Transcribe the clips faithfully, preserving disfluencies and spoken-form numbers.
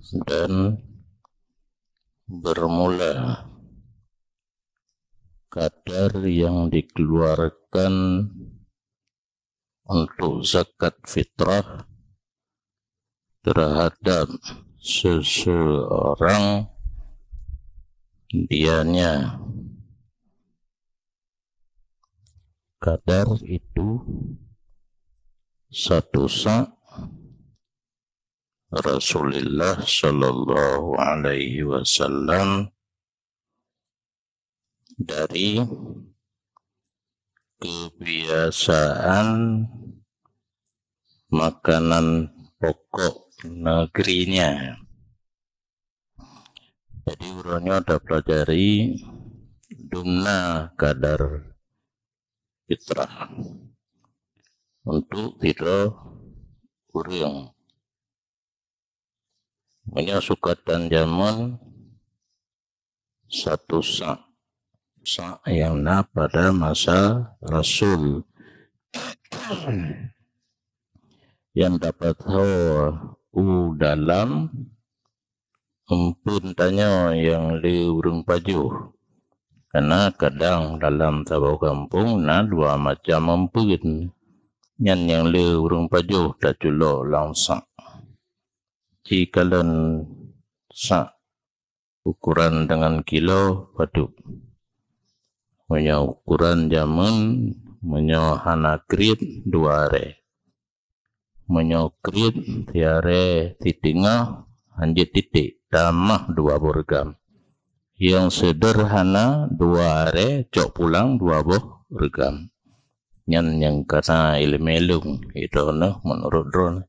Dan bermula kadar yang dikeluarkan untuk zakat fitrah terhadap seseorang dianya. Kadar itu satu sa' Rasulullah sallallahu alaihi wasallam dari kebiasaan makanan pokok negerinya. Jadi, uroe nyoe tapelajari dumna kadar fitrah untuk sidroe ureuëng. Meunyoe sukatan jameun, satu sa', sa' nyang na pada masa Rasul. Nyang dapat ho u dalam empeuen tanyoe nyang le ureuëng pajoh. Karena kadang dalam saboh gampông na dua macam empeuen. Nyan nyang le ureuëng pajoh taculok lam sa'. Jikalon sa' ukuran dengan kilo padub. Meunyoe ukuran jameun, meunyoe hana kriet dua aré. Meunyoe kriet siaré siteungoh, hanjeuet titek, tamah dua boh reugam. Nyang sederhana dua aré cok pulang dua boh reugam. Nyan nyang kana ileumé lôn, itu nah meunurot droeneuh.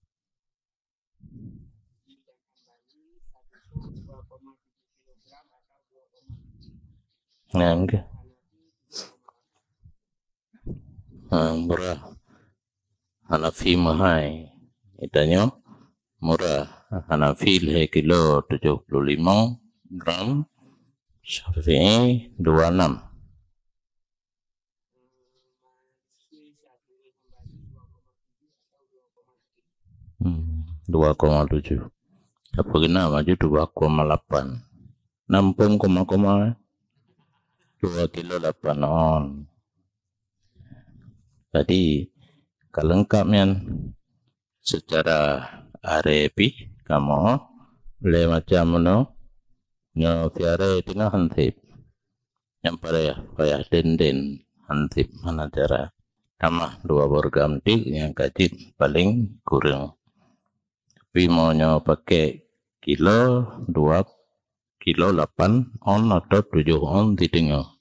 Nyan keuh. Ha, murah. Hanafi meuhai. Geutanyoe murah. Hanafi lhèe kilo tujoh puluh limong gram, Syafi'i dua enam. Hmm, dua koma tujuh. Apa kena maju dua koma lapan? Nampung koma-koma, dua kilo lapan on. Jadi, ka leungkap nyan secara aré pih kamoe lé macam meunoe, nyoe siaré teungoh hansip. Nyang payah, payah den-den hansip hana cara. Tamah dua boh reugam teuk nyang ka jeuet paleng kureueng. Tapi meunyoe pakai kilo, dua kilo lapan on atau tujoh on siteungoh.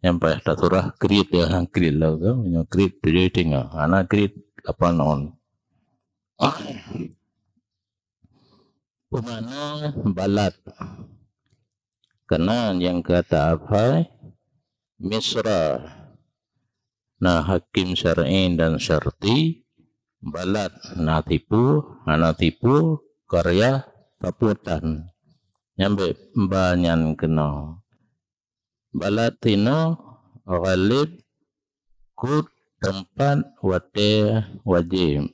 Nyang payah tasurah kriet, ya, kriet lom, meunyoe kriet tujoh siteungoh, hana kriet lapan on. Peumana balat? Karena nyang ka ta-apply misra, na hakim syar'i dan syarti, balat na tipu, hana tipu, karya saputan. Nyang bék ba nyan keunoe. Balat tinoe ghalib kut teumpat watée wajéb.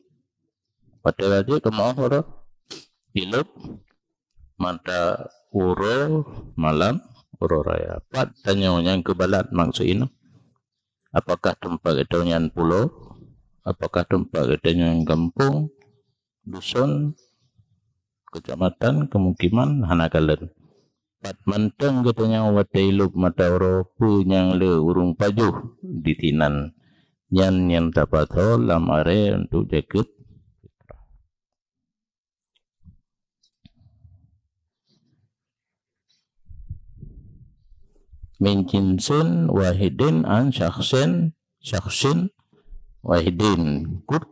Watée wajéb kamoe uroe ilop mata uroe malam uroe raya. Pat tanyoe nyang keu balat maksud inoe? Apakah teumpat geutanyoe nyan pulo? Apakah teumpat geutanyoe nyan gampông, duson, keucamatan, keumukiman? Hana kalon. Pat mantong geutanyoe watée ilop mata uroe peue nyang le ureuëng pajoh disinan, nyan nyang tapasoe lam aré untuk jakeuet fitrah. Min jinsin wahidin an syakhsin, syakhsin wahidin. Kut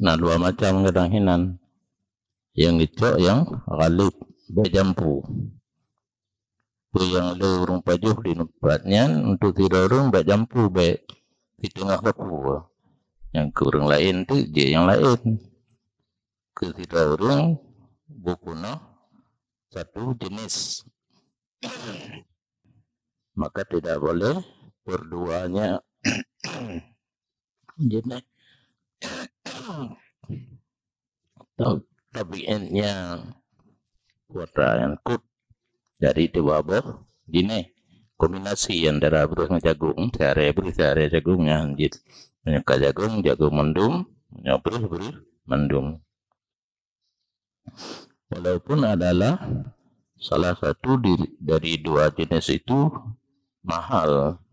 Na dua macam kadang hinan. Nyang geucok nyang ghalib, bék jampu. Peue nyang le ureuëng pajoh di teumpat nyan untuk sidroe ureuëng bék jampu, bék siteungoh sapeue. Nyang keu ureuëng laén teuk jeuet nyang laén. Keu sidroe ureuëng bukon satu jenis. Maka tidak boleh berduanya. Jenis. Atau tabiatnya putra nyan kut dari dua boh jeunèh, kombinasi antara breuh ngon jagong, siaré breuh, siaré jagong nyan jeuet. Meunyoe ka jagong, jagong mandum, meunyoe breuh, breuh mandum. Walaupun adalah salah satu di, dari dua jenis itu mahal,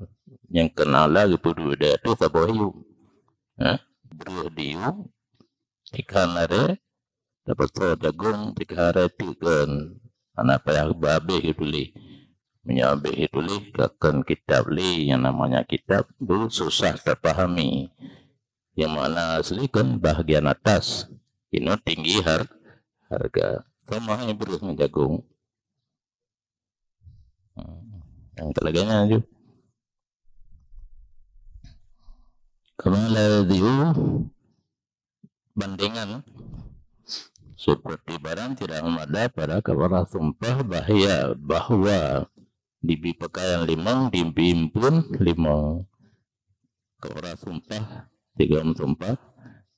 nyang keunan la geupeuduek di ateueh saboh yub. Ha? Breuh diyub, ikan aré, tapeusoe jagong, ikan aré teuk kheun. Hana payah habéh geutuléh. Meunyoe habéh geutuléh, ka kheun kitab lé, nyang namanya kitab, beususah tapahami. Nyang makna asli kan bahagian atas. Inoe tinggi har-, harga. Sama hai breuh ngon jagong. Hmm. Nyang tak lagèe nyan ju. Kama la yadhi'u, bandingan seperti barang tidak memadai pada kafarah sumpah bahya, bahwa dibi pakaian limong, dibi eumpeuen limong. Kafarah sumpah, tiga sumpah,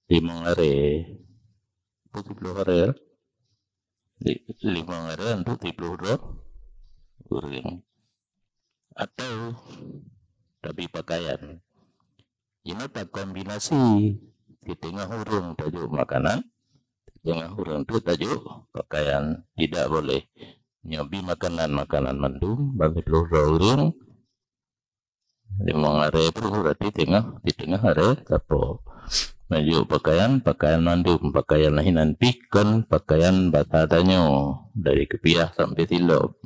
limong aré. Tujuh puluh aré. Li-, limong aré untuk tujuh puluh dua ureueng. Atau tabi pakaian. Inoe takombinasi, siteungoh ureueng tajok makanan, siteungoh ureueng tu tajok pakaian. Tidak boleh. Nyoe bi makanan, makanan mandum, bagi tujoh ureueng, limong aré pih berarti teungoh, di teungoh aré sapo. Meujok pakaian, pakaian mandum, pakaian lain nan pih kon pakaian basa tanyoe, dari keupiah sampai silop.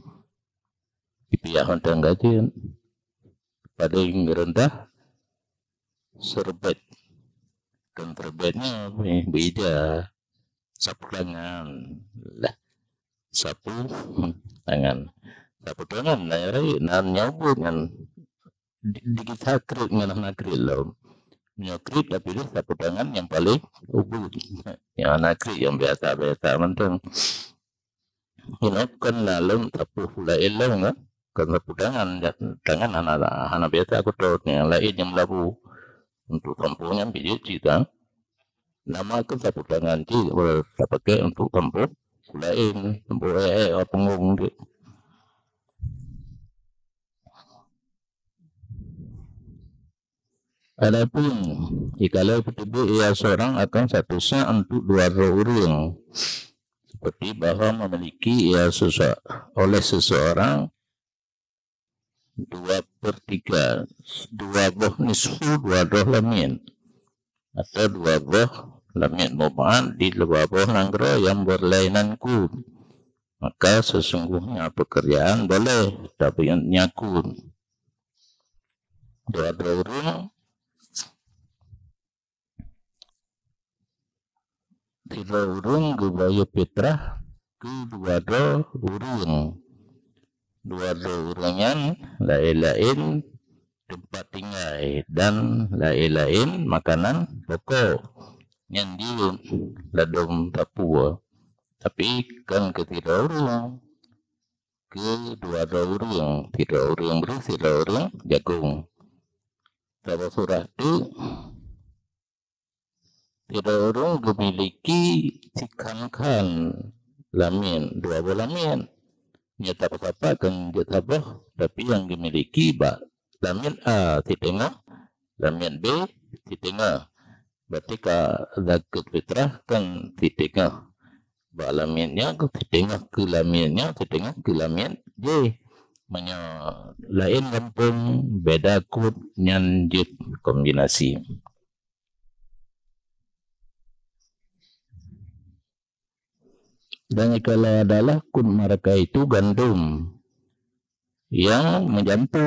Keupiah mantong ka jeuet. Paling rendah serbet. Kon serbet nyoe, eh, beuija. Sapu tangan. Lah. Sapu tangan. Sapu tangan, nah, rayeuk, nah, nyoe buet nyan di, di kisah kriet ngon hana kriet lom. Nyoe kriet, tapi deh sapu tangan nyang paling ubit. Nyang hana kriet, nyang biasa-biasa mantong. Inoe kon na lom sapu laén lom kan? Kon sapu tangan, tangan hana, hana biasa kutot, nyang laén nyang meulabu. Untuk sapu nyan bijéh cit kan. Nama kon sapu tangan cit, tapakè untuk sapu laén, sapu ék-ék, punggong tu. Adapun jikalau teuteubiet ia seorang akan satu sa' untuk dua droe ureueng, seperti bahwa memiliki ia sese-, oleh seseorang dua per tiga, dua boh nisfu, dua droe lamiet, atau dua boh lamiet mubaad di dua boh nanggroe nyang berlainan kut, maka sesungguhnya pekerjaan boleh, tapi nyakut. Dua droe ureueng, sidroe ureueng geubayeue fitrah keu dua droe ureueng. Dua droe ureueng nyan laén-laén teumpat tinggai dan laén-laén makanan pokok nyang jeuet ladôm sapu, tapi kon keu sidroe ureueng. Keu dua droe ureueng, sidroe ureueng breuh, sidroe ureueng jagong. Saboh surah teuk, sidroe ureueng geumiliki sikhan-khan lamiet, dua boh lamiet. Nyoe sapat-sapat kon jeuet saboh, tapi nyang geumiliki bak lamiet A siteungoh, lamiet B siteungoh. Berarti ka zakeuet fitrah kan siteungoh. Bak lamiet nyoe, siteungoh keu lamiet nyoe, siteungoh keu lamiet jih. Meunyoe laén gampông, beda kut, nyan jeuet kombinasi. Dan jikalau adalah kut mereka itu gandum yang meujampu,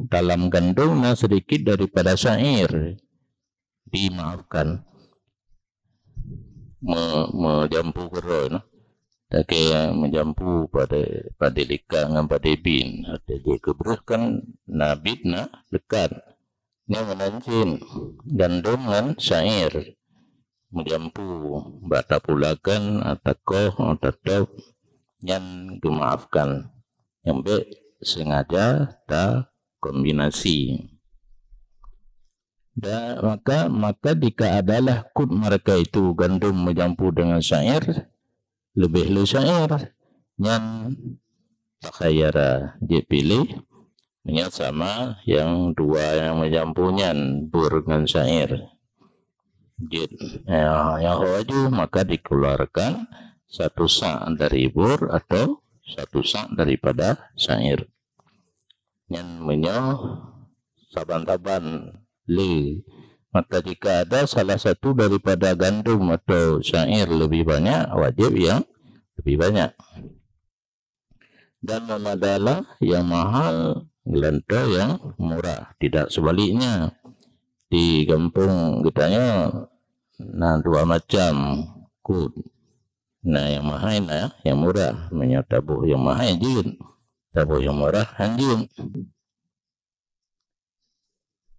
dalam gandum na sedikit daripada syair, dimaafkan. Me-, meujampu keudroe, nah. Lakèe meujampu padé, padé likang ngon padé bin. Watèe jih keu breuh kan na bit na leukat. Nyoe meunan cit gandom ngon syair meujampu bak tapulakan, atakoh, tatôb, nyan geumaafkan. Nyang bèk sengaja takombinasi. Dan maka, maka jika adalah kut mereka itu gandum meujampu dengan syair, leubeh le syair. Nyan takhayyara, jeuet piléh, meunyoe sama nyang dua nyang meujampu nyan, beur ngon syair. Jeuet, ya, nyoe laju, maka dikeluarkan satu sa' dari beur atau satu sa' daripada syair. Nyan meunyoe saban-saban le. Maka jika ada salah satu daripada gandum atau syair lebih banyak, wajib yang lebih banyak. Dan memadalah yang mahal geulantoe yang murah, tidak sebaliknya. Di gampông geutanyoe na dua macam kut. Na nyang mahai, na nyang murah. Meunyoe taboh nyang mahai jeuet, taboh nyang murah han jeuet.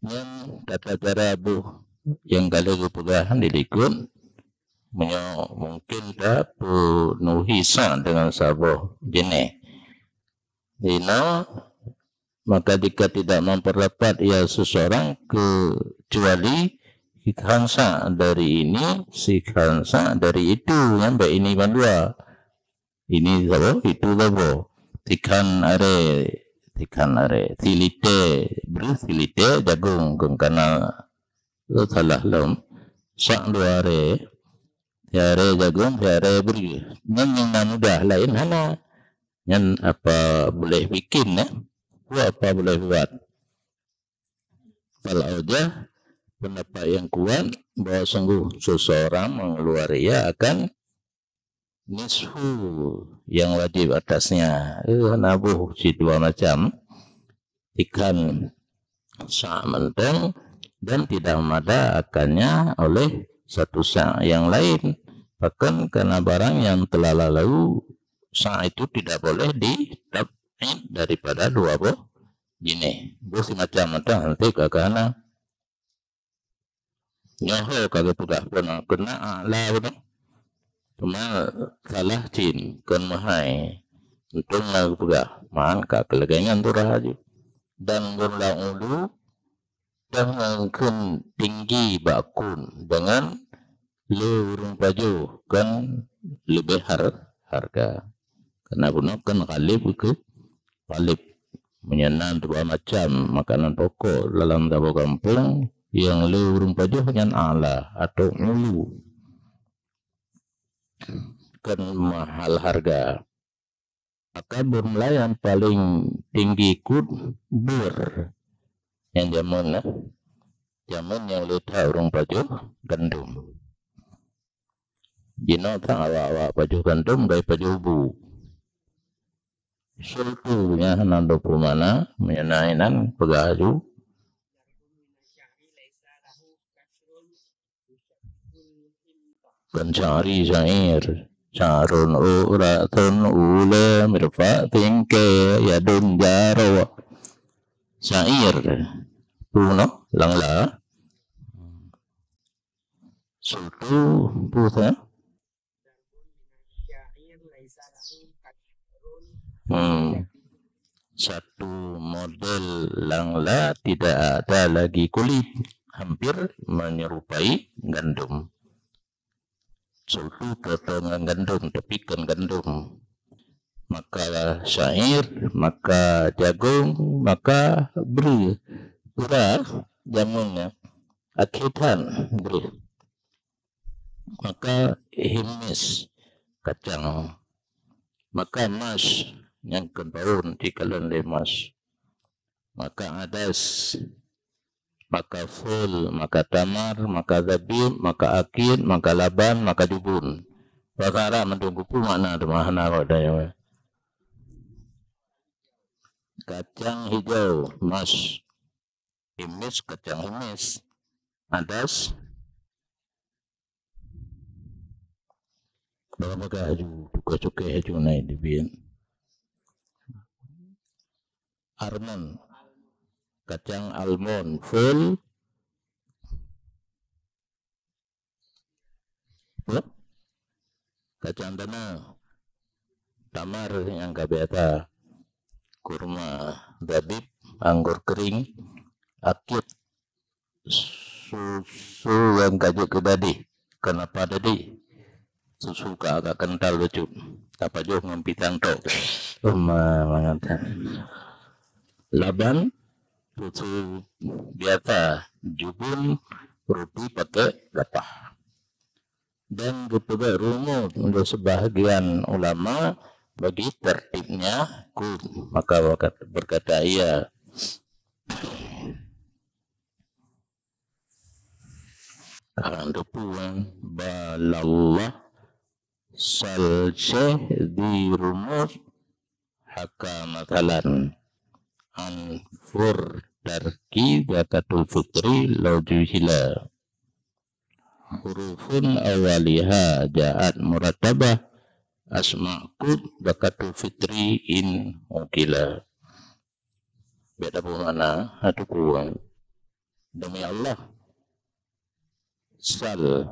Nyan tata cara boh nyang ka lheueh geupeugah di likot, meunyoe mungken tapeunuhi sa' deungon saboh jeuneh. Inoe, maka jika tidak memperdapat ia seseorang kecuali sikhan sa' dari ini, sikhan sa' dari itu, nyan bak ini bandua. Ini saboh, itu saboh. Tikhan aré, tikhan aré. Silitée breuh, silitée jagong, kon kana, eh, salah lom. Sa' dua aré, siaré jagong, siaré breuh. Nyan nyang na mudah, laén hana. Nyan apa boleh bikin, eh? Apa boleh buat? Fal aujah, pendapat yang kuat bahwa sungguh seseorang mengeluar ia akan nisfu yang wajib atasnya. Eh, naboh cit dua macam. Ikan sa' mantong dan tidak mada akannya oleh satu sa' yang lain. Bahkan karena barang yang telah lalu, sa' itu tidak boleh ditab'id daripada dua boh jeuneh. Boh si macam mantong hanté ka hana. Nyoe ho ka geupeugah pun keunan a'la beutôi. Teuma salah cit kon meuhai. Untông na geupeugah, man ka keuleugainan tu rhah jih. Dan geulah ulu dan ngon kheun tinggi bak kut deungon le ureuëng pajoh kon leubeh har-, hareuga. Karena bunoe kon ghalib keu ghalib. Meunyoe na dua macam makanan pokok dalam saboh gampông, nyang le ureuëng pajoh nyan a'la atau ulu. Kon mahal hareuga. Maka beurmulai nyang paleng tinggi kut beur. Nyang jameun, eh. Jameun nyang le that ureuëng pajoh gandom. Jinoe that awak-awak pajoh gandom gai pajoh bu. Sultu nyan hana lôn peue makna, meunyoe na inan peugah aju. Kon sya'ri syair. Sya'run uratun ula mirfa tingke yadun jaro. Syair. Punoh langla. Sultu pusa. Hmm. Satu model langla tidak ada lagi kulit, hampir menyerupai gandum. Sultu potongan gandum, tapi kon gandum. Maka syair, maka jagong, maka breuh. Ura jamunnya, akhé that breuh. Maka himis, kacang. Maka mas, nyang keubaun jikalon lé mas. Maka adas, maka ful, maka tamar, maka zabib, maka akid, maka laban, maka jubun. Bahasa Arab mantong kupu makna teuma hana awak daya. Kacang hijau, mas. Himis, kacang himis. Adas. Bagah-bagah aju, cukai-cukai aju naik di bin. Armon. Kacang almond, full. Apa? Kacang tanah, tamar nyang ka biasa, kurma, zabib, anggor kering, akid, susu nyang ka jeuet keu dadeh. Kenapa dadeh? Susu ka agak kental bacut. Tapajoh ngon pisang tok. Uma mengatakan. Laban susu biasa, jubun, ruti pakai lapah. Dan geupeugah rumus untuk sebahagian ulama bagi tertibnya kut. Maka berkata ia, Hana teupeu, eh. Balallah sal syekh di rumus haka masalan an fur tarki zakatul fitri lo juhila. Hurufun awaliha jaat murattabah asma kut zakatul fitri in ukila. Beda pun mana, ha, teupeu. Demi Allah. Sal.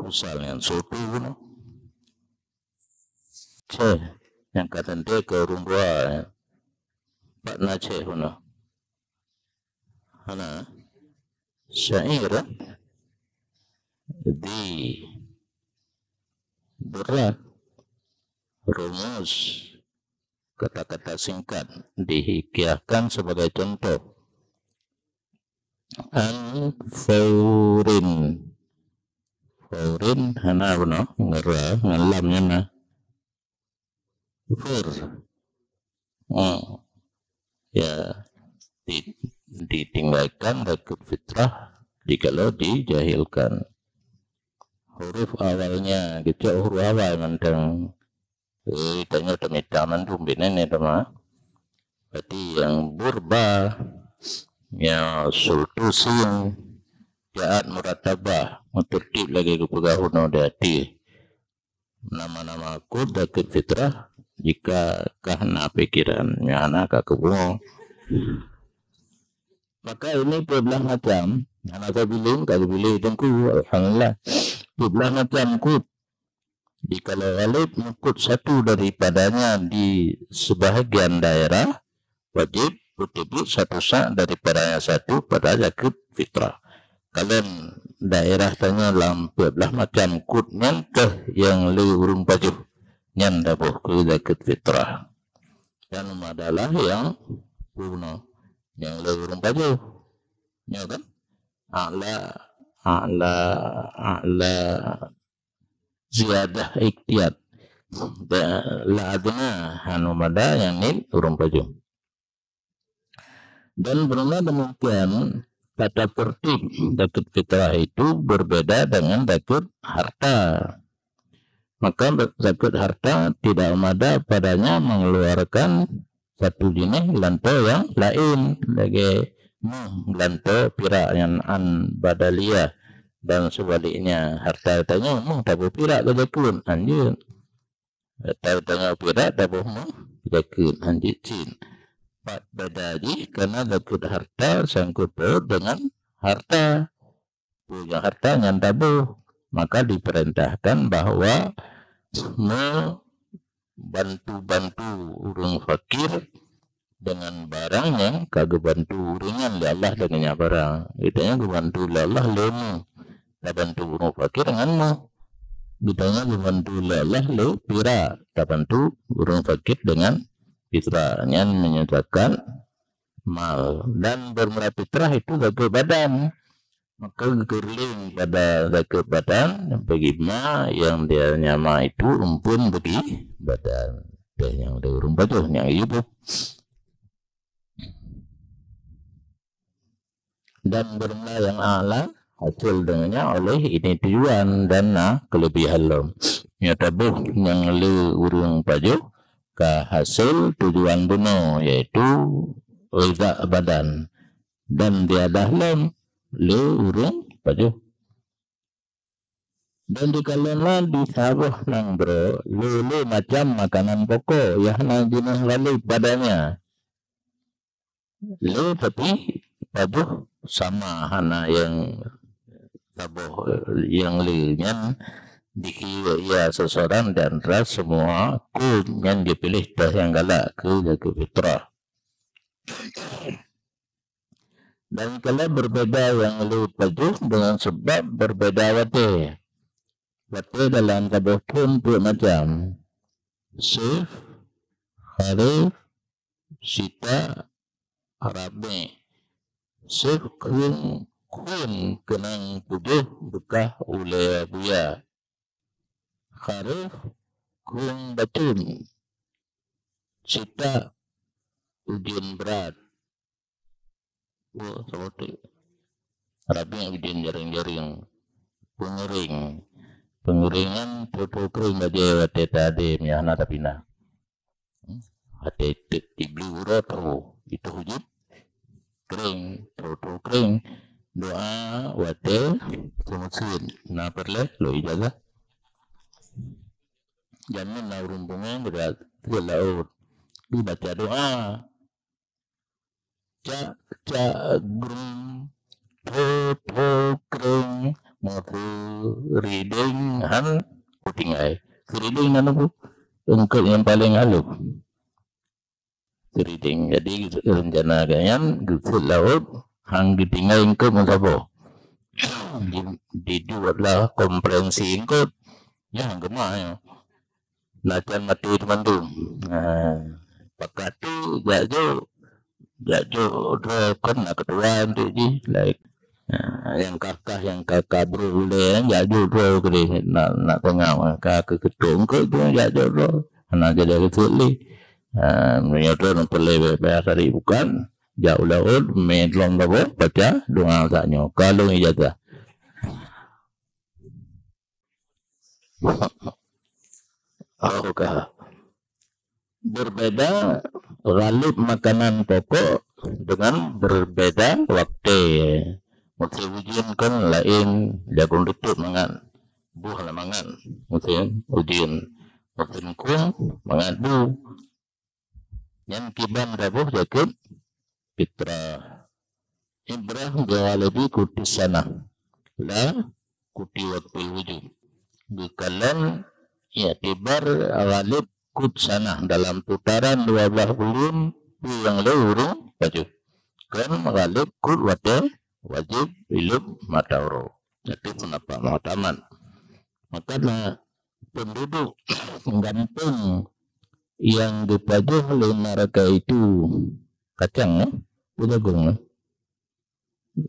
Sal nyang soto bunoe. Ceh nyang ka teuntée keu ureuëng dua. Pat na ceh bunoe. Hana. Syair, eh? Di. Berat. Rumus. Kata-kata singkat dihikayahkan sebagai contoh. An faurin. Faurin hana bunoe, ngon ra, ngon lam nyan na. Faur. Hmm. Ya, di-, ditinggalkan zakat fitrah jikalau dijahilkan. Huruf awalnya, geucok huruf awal mantong. Eh, tanyoe tamita mandum binéh nyoe teuma. Berarti nyang burba, nyang sultusin, jaat murattabah, meuteurtib lagée geupeugah bunoe di ateueh. Nama-nama kut zakat fitrah, jika ka hana pikiran, nyang hana ka keubungoe. Maka ini peuet blaih macam, hana sabileuen, ka geubiléh teungku, alhamdulillah. Peuet blaih macam kut. Jikalau ghalib mengikut satu daripadanya di sebahagian daerah, wajib beuteubiet satu sa' daripadanya satu pada zakat fitrah. Kalon daerah tanyoe lam peuet blaih macam kut nyan teuh nyang le ureuëng pajoh, nyan taboh keu zakat fitrah. Dan adalah nyang bunoe nyang le ureuëng pajoh. Nyoe kan? A'la, a'la, a'la ziyadah ikhtiyat. Da-, la adna, hana mada nyang nit ureuëng pajoh. Dan beuna demikian, tata tertib zakat fitrah itu berbeda dengan zakat harta. Maka zakat harta tidak mada padanya mengeluarkan satu jinéh geulantoe nyang laén, lagée méuh geulantoe pirak nyan an badaliyah, dan sebaliknya, harta tanyoe méuh taboh pirak geujakeuet, hanjeuet. Harta tanyoe pirak taboh méuh geujakeuet, hanjeuet cit. Pat beda jih, karena zakat harta sangkut paut dengan harta. Peue nyang harta nyan taboh, maka diperintahkan bahwa membantu-bantu ureuëng fakir dengan barang nyang ka geubantu ureuëng nyan lé Allah deungon barang. Geutanyoe geubantu lé Allah lé méuh, tabantu ureuëng fakir ngon méuh. Geutanyoe geubantu lé Allah lé pirak, tabantu ureuëng fakir dengan pirak. Nyan meunyoe zakat mal. Dan bermula fitrah itu zakat badan. Maka geukeureuléng pada zakat badan bagi ma nyang dia nyama itu umpun bagi badan. Teuh nyang di ureuëng pajoh nyang iboh. Dan bermula nyang a'la hasil dengannya oleh ini tujuan dan na kelebihan lom. Nyata boh nyang le ureuëng pajoh ka hasil tujuan bunoe, yaitu ridha badan. Dan diadah lom le ureuëng pajoh. Dan dikalon na di saboh nanggroe le-le macam makanan pokok nyang hana jinoe ghalib padanya. Le tapi pajoh sama hana nyang saboh nyang le nyan dikira ia seseorang di antara semua kut nyan dipiléh teuh nyang galak keu zakat fitrah. Dan kalau berbeda nyang le pajoh dengan sebab berbeda watée. Watée dalam saboh thon peuet macam: saif, kharif, syita, rabi'. Saif kheun, kheun keunong tuboh beukah ulée buya. Kharif kheun bacut. Syita ujeuen brat. Oh, saboh teuk. Rabi' ujeuen jareueng-jareueng. Peungeuring. Peungeuring nyan tho-tho keuring bajée watée tadé meuhana tapinah. Watée teuk jibli uroe tho, itu ujeuen keuring, tho-tho keuring. Doa watée seumeuseuen, na peureulée lôn ijazah. Jameun na ureuëng pungo beudat keu laôt, geubaca doa. Cak-cak grung, tho-tho kreng, meusirideng han kutinggai. Sirideng nan peue? Eungkôt nyang paleng halôh. Sirideng. Jadi, reuncana geuhnyan geuseuet laôt han geutinggai eungkôt meusaboh. Di, di duek lah komprensi eungkôt. Nyan geumah nyoe. Latihan maté teumandum. Ha, pakat tu jak jok, jak jok droe kon na ketua untuk jih, laén. Ha, nyang kakah, nyang kakah bro ulée, jak jok droe keudeh nak, nak tengah ka keu ketua eungkôt tu jak jok droe. Hana jadi keusut lé. Ha, meunyoe droe peureulée bayar tadi bukan, jak u laôt, mé lom saboh, baca doa saat nyoe. Ka lôn ijazah. Oh, ka. Berbeda ghalib makanan pokok dengan berbeda waktu. Musim ujeuen kan laén, jagong teuteup mangat, boh lah mangat. Musim ujeuen, musim krueng mangat bu. Nyan kiban taboh jakeuet fitrah. Ibrah bi ghalibi qutis sanah, la quti waqtil wujub. Geukalon iktibar ghalib qut sanah dalam putaran dua belas buleuen peue nyang lé ureuëng pajoh. Kon ghalib qut watée wajéb ileueb mata uroe. Nyan peundapat mu'tamad. Maka na penduduk gampông nyang geupajoh lé mereka itu kacang, eh? Peue jagong, eh?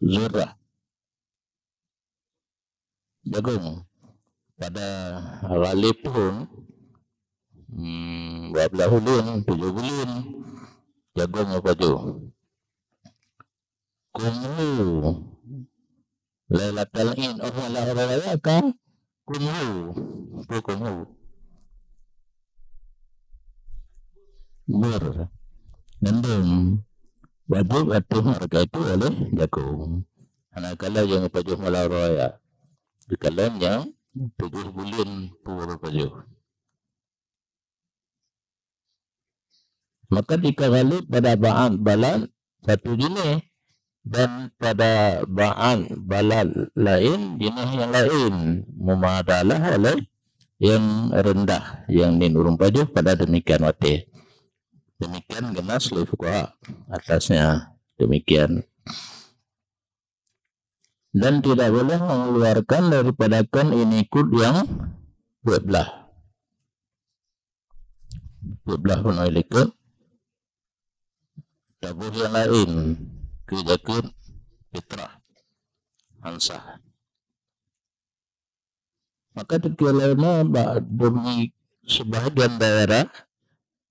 Zurrah. Jagong. Pada ghalib thon, hmm, dua belas buleuen, tujoh buleuen, jagong geupajoh. Kumhu. Lailatal Id, oh, malam raya ka kumhu. Peue kumhu? Ber. Gandom. Wajéb ateueh mereka itu oleh jago. Hana kala nyang pajoh malam raya. Dikalon nyang tujoh buleuen peue pajoh. Maka jika ghalib pada ba'an balad satu jenis dan pada ba'an balad laén jenis nyang laén, meumadalah oleh nyang reundah nyang nin ureuëng pajoh pada demikian watée. Demikian geunas lé fuqaha atasnya demikian. Dan tidak boleh mengeluarkan daripada kon ini kut nyang peuet blaih. Peuet blaih peunoh likot. Taboh nyang laén keu jakeuet fitrah. Ansah. Maka teukeulama bak demi sebahagian daerah,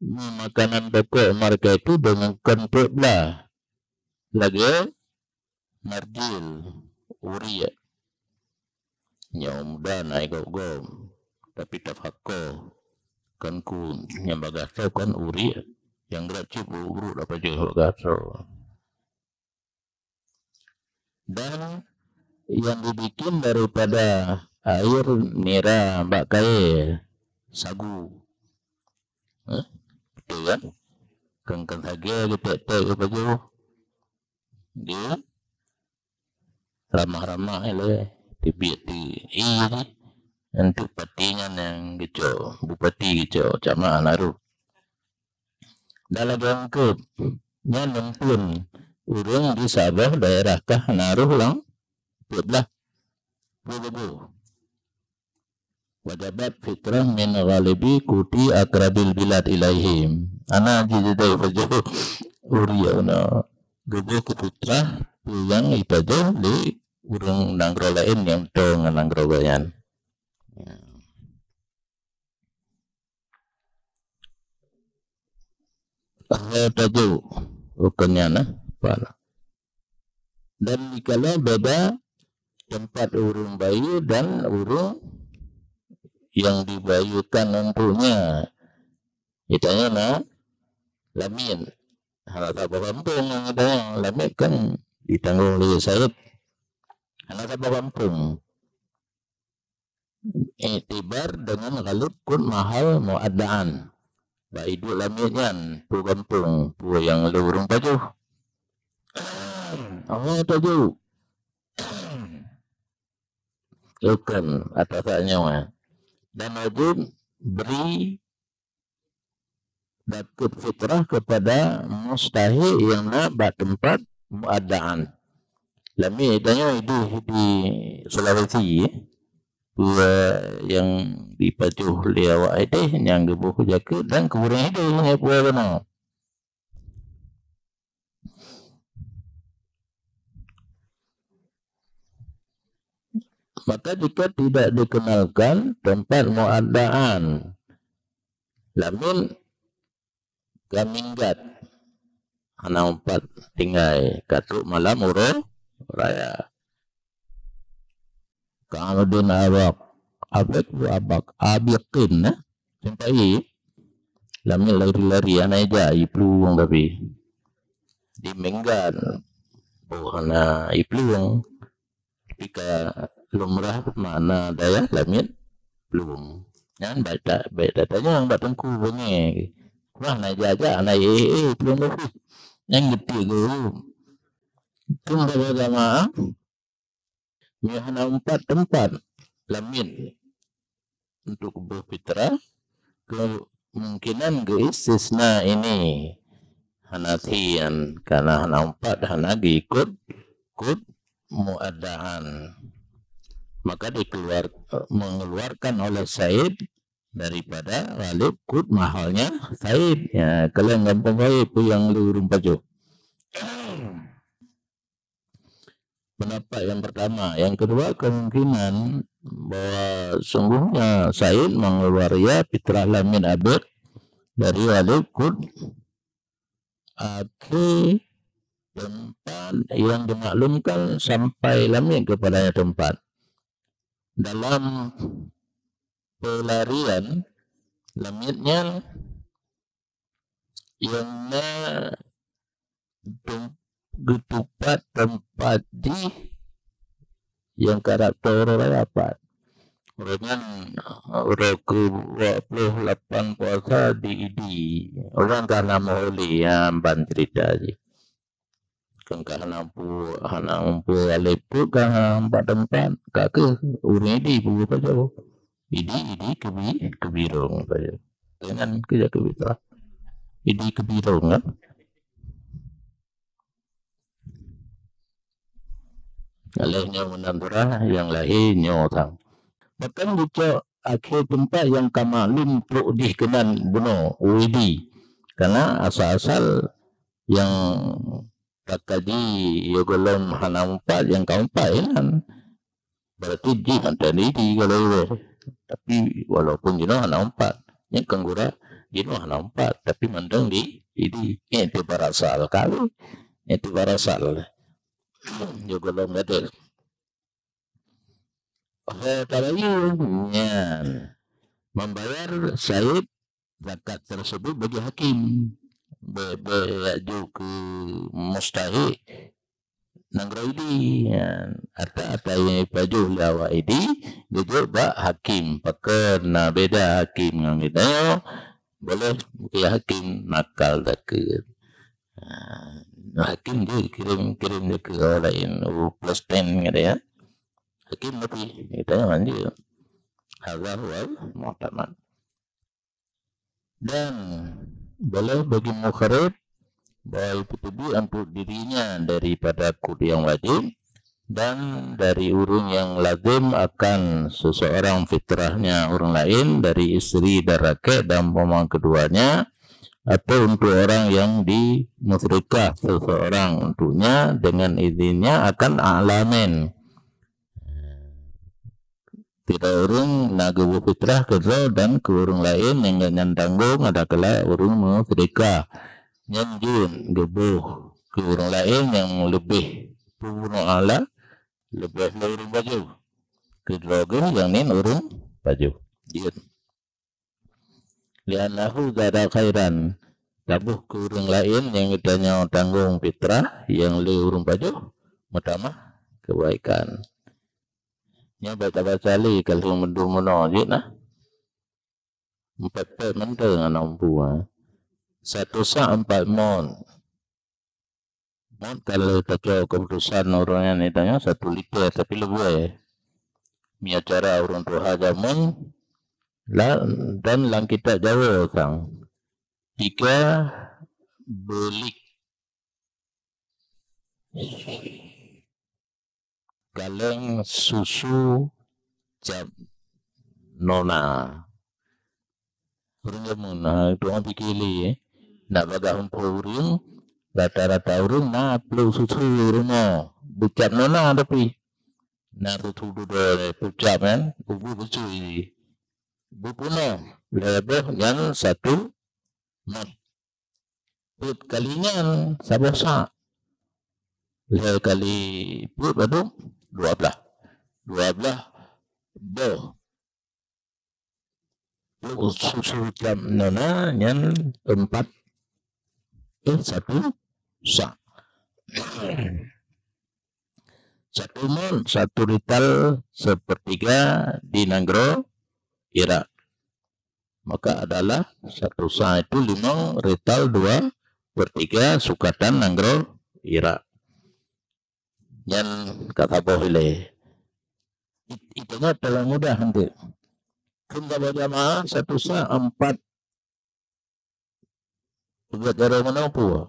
makanan pokok mereka itu dengan kon peuet blaih. Lagée narjil, uriek. Nyoe muda na gom-gom, tapi tafako kon ku nyang bagasoe kon uriek nyang grak cit buruk dapat jeuet bagasoe. Dan yang dibikin daripada air nira bak kayée sagu. Hah? Betul kan? Kan, kan sagai geutek-tek geupajoh. Dia ramah-ramah lé teubiet ti i ni. Untuk pati nyan nyang geucok, bupati geucok, camat na roh. Dan lagée eungkôt nyan meuphon ureuëng di saboh daerah ka hana roh lam peuet blaih peuet blaih. Wajabat fitrah min ghalibi quti akrabil bilad ilaihim. Ana jidai pajoh ureueng na. Geubeuh keu fitrah peue nyang jipajoh lé ureueng nanggroe laén nyang toe ngon nanggroe gobnyan. Hai tajuk, bukan nyan, eh, pala. Dan dikala beda tempat ureueng bayeue dan ureueng yang dibayuekan untuknya. Misalnya na lamiet, hana saboh gampông nyang geutanyoe, lamiet kan ditanggong lé said. Hana saboh gampông. Iktibar dengan ghalib kun mahal muaddaan. Bak iduek lamiet nyan, peue gampông, peue nyang lé ureueng pajoh. Oh, tajuk. Bukan, atasan nyoe. Dan wajib bri dakeuet fitrah kepada mustahiq nyang na bak teumpat muaddaan. Lamiet tanyoe di, di Sulawesi, eh, peue nyang jipajoh lé awak ideh nyang geubeuh jakeuet dan keu ureueng ideh nyang peue keunoe. Maka jika tidak dikenalkan tempat muaddaan, lamiet ka minggat, hana umpat tinggai, ka trok malam uroe raya. Ka meudeun abak, abek bu abak, abikin, eh. Sampai lamiet lari-lari, hana ija iplueng tapi. Di minggat, oh, hana iplueng. Tapi ka lumrah makna dayah lamiet plueng. Nyan baik tak, baik tak tanyong bak teungku beungéh. Wah, na jak-jak, na eh, eh, plueng leuheuh. Nyan geuti guru. Tunggu jamaah. Nyoe hana umpat teumpat lamiet untuk berfitrah, kemungkinan geuistisna ini hana thian, karena hana umpat, hana geukot kut muaddaan. Maka dikeluar, mengeluarkan oleh Said daripada ghalib kut mahalnya Said. Ya, kalian gampang baik pun yang lu ureueng pajoh. Pendapat yang pertama. Yang kedua, kemungkinan bahwa sungguhnya Said mengeluarkan fitrah lamiet abad dari ghalib kut akhé teumpat yang dimaklumkan sampai lamiet keupadanya teumpat. Dalam peularian lamiet nyan nyang na tem-, geutupat teumpat jih nyang karab toro rapat. Uroe nyan, uroe keu dua puluh lapan puasa di Idi. Ureueng ka na meuholi, nyan ban cerita jih. Kan ka hana pu-, hana muphom alèh peuet, ka hana umpat teumpat, ka keuh ureueng Idi peupajoh. Idi, Idi keubi-, keubirong pajoh. Dengan keuh jak keubi-, Idi keubirong, kan? Alèh nyoe meunan surah nyang lahé nyoe sang. Bahkan geucok akhé teumpat nyang ka maklum trok jih keunan bunoe u Idi. Karena asal-asal nyang takaji yôh gohlom hana umpat, nyang ka umpat inan. Berarti jih mantong Idi kalau iweh. Tapi walaupun jinoe hana umpat, nyan kan gura jinoe hana umpat, tapi mantong di Idi. Nyan itu barasal kali. Nyan itu barasal. Yôh gohlom gadel. Ho tabayeue nyan membayar said zakat tersebut bagi hakim. Bèk, bèk jak jok keu mustahik nanggroe Idi. Nyan, ata-ata nyang jipajoh lé awak Idi, geujok bak hakim. Pakon na beda hakim ngon geutanyoe? Boleh bagi hakim nakal zakeuet. Ha, hakim jih kirém, kirém zakeuet awak laén u Palestin gitu ya. Hakim tapi geutanyoe hanjeuet. Hadza huwal mu'tamad. Dan boleh bagi mukhrib bahwa itu teubiet untuk dirinya daripada kut yang wajib, Dan dari ureuëng nyang lazim akan seseorang fitrahnya ureuëng laén dari isteri dan rakyat dan umpama keduanya, atau untuk orang yang dimusyrikah seseorang untuknya dengan izinnya akan a'lamin. Tidak ureuëng na geuboh fitrah keudroe dan keu ureuëng laén nyang gobnyan tanggong adalah ureuëng musyrikah. Nyan jeuet geuboh keu ureuëng laén nyang leubeh peubunoe Allah leubeh lé ureuëng pajoh. Keudroe geuh nyang nin ureuëng pajoh. Jeuet. Li'annahu zada khairan, taboh keu ureuëng laén nyang geutanyoe tanggong fitrah nyang lé ureuëng pajoh meutamah keubaikan. Nyoe bèk tabaca lé ka lheueh meudum meunoe jeuet na. Empat pèt mantong hana mampu, ha. Satu sa' empat mon. Mon ka lheueh tacok keuputusan ureuëng nyan, tanyoe satu liter tapi leubeh. Meuacara ureuëng tuha jameun la-, dan lam kitab Jawoe sang tiga beulik kaleng susu cap nona. Ureuëng jameun, ha, tuan pike lé, eh. Nak bagaih muphom ureuëng, rata-rata ureuëng na pluek susu rumoh, beucap nona tapi. Na susu dudoe, eh, peucap kan, ubu beusui. Beupunoh, lhèe boh nyan satu mat. Peuet kali nyan saboh sa'. Lhèe kali peuet padub? Dua blaih. Dua blaih boh. Susu cap nona nyan empat, eh, satu sa'. Satu mon, satu rital sepertiga di nanggroe Irak. Maka adalah satu sa' itu limong rital dua per tiga sukatan nanggroe Irak. Nyan ka saboh ilée. It-, itu nyoe terlalu mudah nanti. Kheun saboh jamaah satu sa' empat. Peugah cara meunoe peue?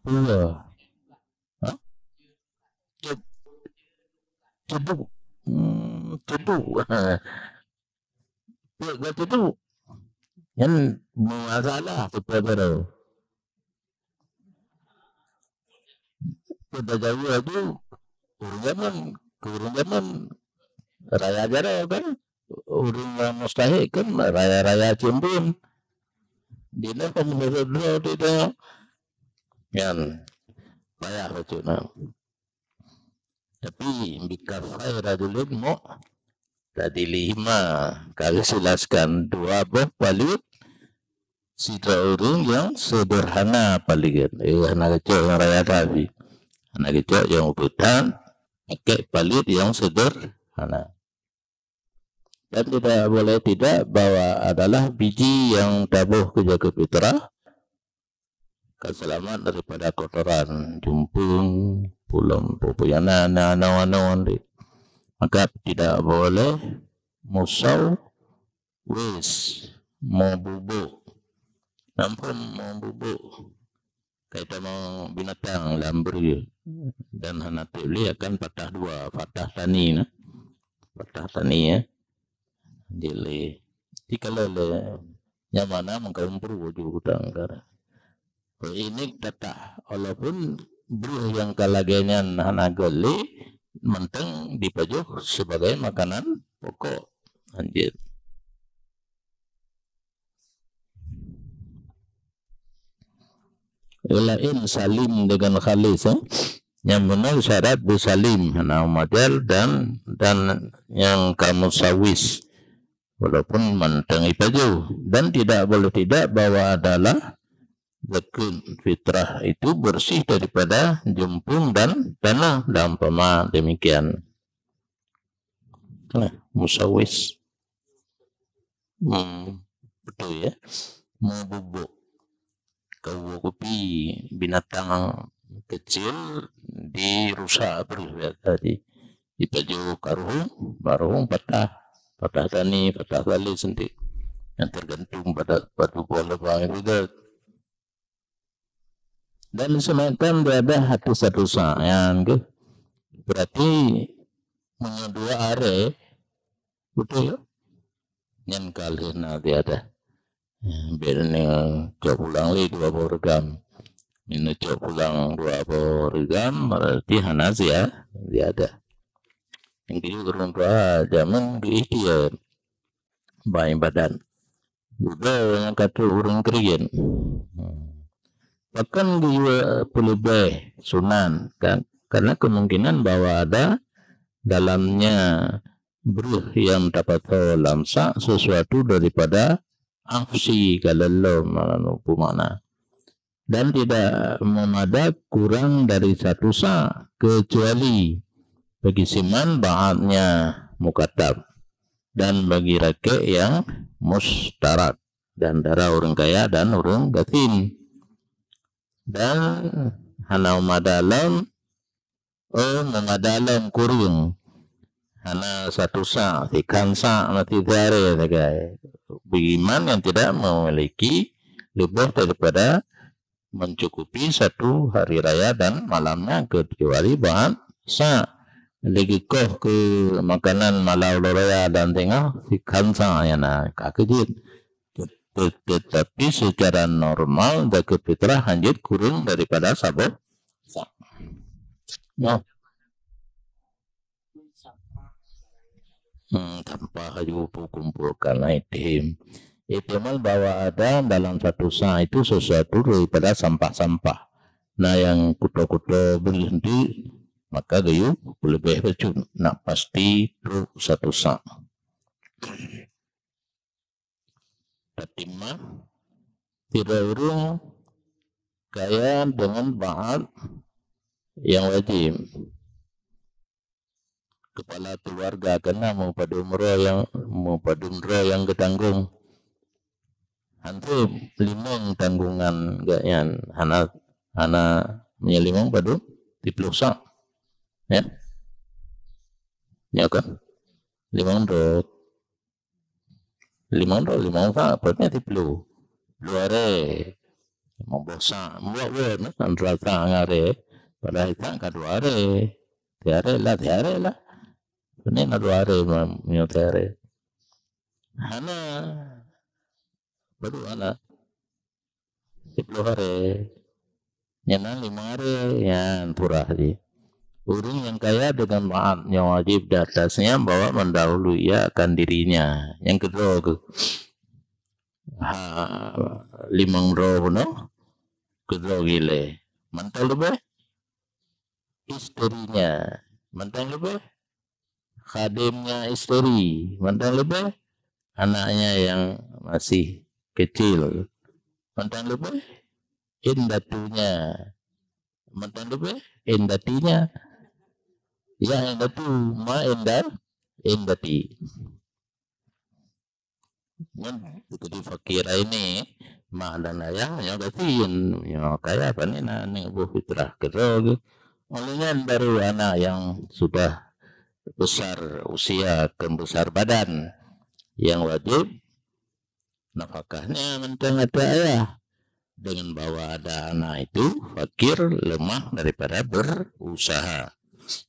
Peue? Ha? Ced-, ceduk. Hmm, ceduk. Peuet ka ceduk. Nyan masalah sipa baroe. Keu tajaweue tu, ureuëng jameun, keu ureuëng jameun raya jaroe kan, ureuëng nyang mustahik kan raya-raya cimbun. Di na meunurot droe di donya. Nyan payah bacut na. Tapi bikafai rajulin mu'tadilihima, ka geujelaskan dua boh paleuet sidroe ureuëng nyang seudeurhana paleuet. Eh, hana geucok nyang raya tapi. Hana geucok nyang ubeutan, pakai paleuet nyang seudeurhana. Dan tidak boleh tidak bahwa adalah biji yang taboh keu jakeue fitrah, ka seulamat daripada kotoran, jumpung, pulom, peue-peue nyang na, na anoe-anoe di. Maka tidak boleh musawwis, mububuk. Namphon mububuk. Kai tamong binatang lam breueh dan hana tiep lé akan patah dua, patah tani na. Patah tani, ya. Jadi lé. Jadi kalau lé nyaman na meuka umpru ju hutang kara. Ini tatah, walaupun breueh nyang ka lagée nyan hana göt lé, mantong dipajoh sebagai makanan pokok. Lanjut. Laén salim dengan khalis, eh. Nyang beuna syarat beusalim, hana mumadal dan, dan nyang ka musawwis, walaupun mantong ipajoh. Dan tidak boleh tidak bahwa adalah zakat fitrah itu bersih daripada jumpung dan tanah, dan umpama demikian. Nah, musawwis. Hmm, betul ya. Mububuk. Kawoe kupi binatang kecil dirusak breueh biasa di, dipajoh ka ruhueng, bak ruhueng patah. Patah tani, patah tali senti. Nyang tergantung pada, pada boh lubang itu dah. Dan seumacam dia ada hati satu sa', nyan keuh. Berarti meunyoe dua aré, beutôi ya? Nyan ka lheueh na dia dah. Ya, biar ni cok pulang lé dua boh reugam. Ni cok pulang dua boh reugam, berarti hana zia-, ziyadah. Nyang keu ureueng tuha jameun geuikhtiar bak ibadat. Dudoe nyang ka trok ureueng keuriyeuen. Pakon geuyue peuleubeh sunat, kan? Karena kemungkinan bahwa ada dalamnya breuh nyang tapasoe lam sa' sesuatu daripada aksi ka lom, makna, dan tidak meumada kurang dari satu sa', kecuali bagi siman ba'atnya mukatab dan bagi rakek nyang mustarak, di antara ureueng kaya dan ureueng gasien. Dan hana meumada lom, oh, meumada lom kureueng. Hana satu sa', sikhan sa', mati siaré sagai. Beuiman nyang tidak memiliki leubeh daripada mencukupi satu hari raya dan malamnya, kecuali ba'at sa'. Lé geukoh keu makanan malam uroe raya dan teungoh, sikhan sa' nyan na ka keujeuet. Tet-, tetapi secara normal zakat fitrah hanjeuet kureueng daripada saboh sa'. Nah. Hmm, sampah laju kumpulkan item. Ihtimal bahwa ada dalam satu sa' itu sesuatu daripada sampah-sampah. Nah, nyang kuto-kuto berhenti, maka geuyue peuleubeh bacut. Nak pasti trok satu sa'. Tatimah, sidroe ureueng kaya deungon ba'at nyang wajéb. Kepala keluarga keunan meupadum droe nyang, meupadum droe nyang geutanggong. Hantom limong tanggongan gobnyan, hana, hana, meunyoe limong padum? Siplôh sa'. Ya. Ya kan? Limong droe. Limong droe, limong sa', padahai siplôh. Dua aré. Limong boh sa', muak buet, nah, antara sa' ngon aré. Padahai sa' ka dua aré. Tiaré lah, tiaré lah. Ini na dua aré, ma-, meunyoe tiaré. Hana. Baru hana. Siplôh aré. Nyan na limong aré, nyan pura jih. Ureueng nyang kaya deungon ba'at nyang wajéb di atasnya bahwa mendahului ia akan dirinya. Nyang keudroe keuh, ha, limong droe bunoe, keudroe ilée. Mantong leubeh, isterinya. Mantong leubeh, khadimnya isteri. Mantong leubeh, anaknya yang masih kecil. Mantong leubeh, indatunya. Mantong leubeh, indatinya. Ya indatu, ma inda-, indati. Nyan, jadi fakir ini, ma dan ayah, nyoe gasien, nyoe kaya, pane na aneuk boh fitrah keudroe geuh. Óh lheueh nyan baru anak yang sudah besar usia, keu besar badan, yang wajéb nafakahnya mantong ateueh ayah. Dengan bahwa ada anak itu, fakir lemah daripada berusaha.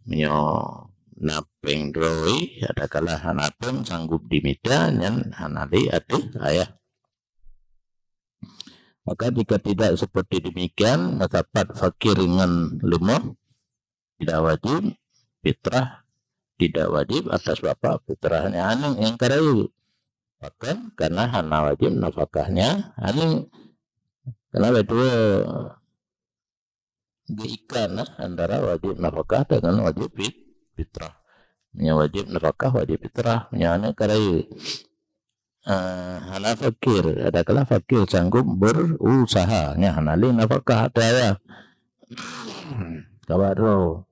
Meunyoe na péng droe, adakala hana péng sanggup dimita, nyan hana lé ateueh ayah. Maka jika tidak seperti demikian, maka pat fakir ngon leumoh, tidak wajib fitrah, tidak wajib atas bapak fitrahnya aneuk nyang ka rayeuk. Pakon? Karena hana wajib nafakahnya aneuk. Karena betul geuikat nah antara wajib nafakah dengan wajib fit-, fitrah. Meunyoe wajib nafakah, wajib fitrah. Meunyoe aneuk ka rayeuk, eh, hana fakir, adakala fakir sanggup berusaha, nyan hana lé nafakah ateueh ayah. Ka ba droe.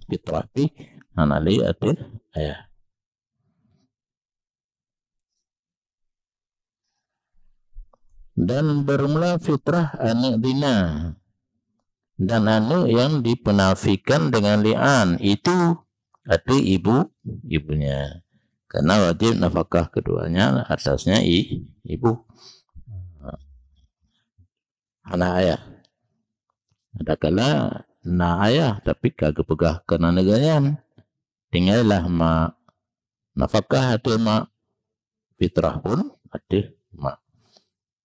Fitrah pih hana lé ateueh ayah. Dan bermula fitrah aneuk zina dan aneuk yang dipenafikan dengan li'an, itu ateueh ibu, ibunya. Karena wajib nafakah keduanya atasnya i, ibu. Hana ayah. Adakala na ayah, tapi ka geupeugah keunan lagée nyan. Tinggai lah mak. Nafakah ateueh mak, fitrah pun ateueh mak.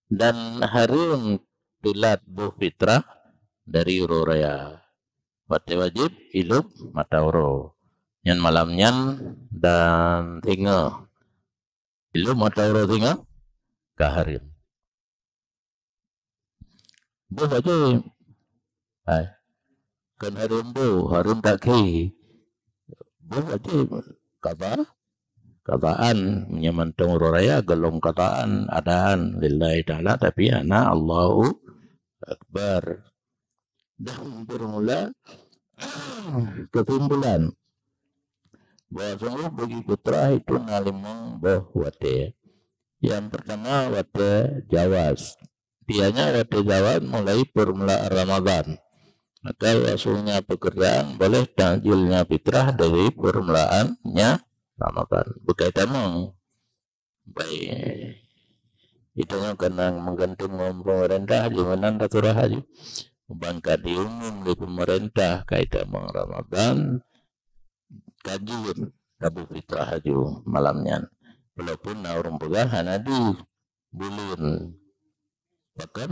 Dan hareuem teulat boh fitrah dari uroe raya. Watée wajéb ilôb mata uroe. Nyan malam nyan dan singoh. Ilôb mata uroe singoh ka hareuem. Boh wajéb. Hai. Kon hareuem boh, hareuem takhé. Boh wajéb. Qada, qadaan. Meunyoe mantong uroe raya, golom qadaan, adaan lillahi ta'ala, tapi hana Allahu Akbar. Dan bermula kesimpulan bahwa sungguh bagi fitrah itu na limong boh watée. Yang pertama watée jawaz. Tianya watée jawaz mulai permulaan Ramadan. Maka langsungnya pekerjaan boleh takjilnya fitrah dari permulaannya Ramadan. Bukai tamong. Baik. Itu nyoe keunan meugantung ngon pemerintah, di meunan tasurah aju. Ban ka diumum lé pemerintah kaitan ngon Ramadan, ka jeuet taboh fitrah aju malam nyan. Walaupun na ureuëng peugah hana di buleuen. Bahkan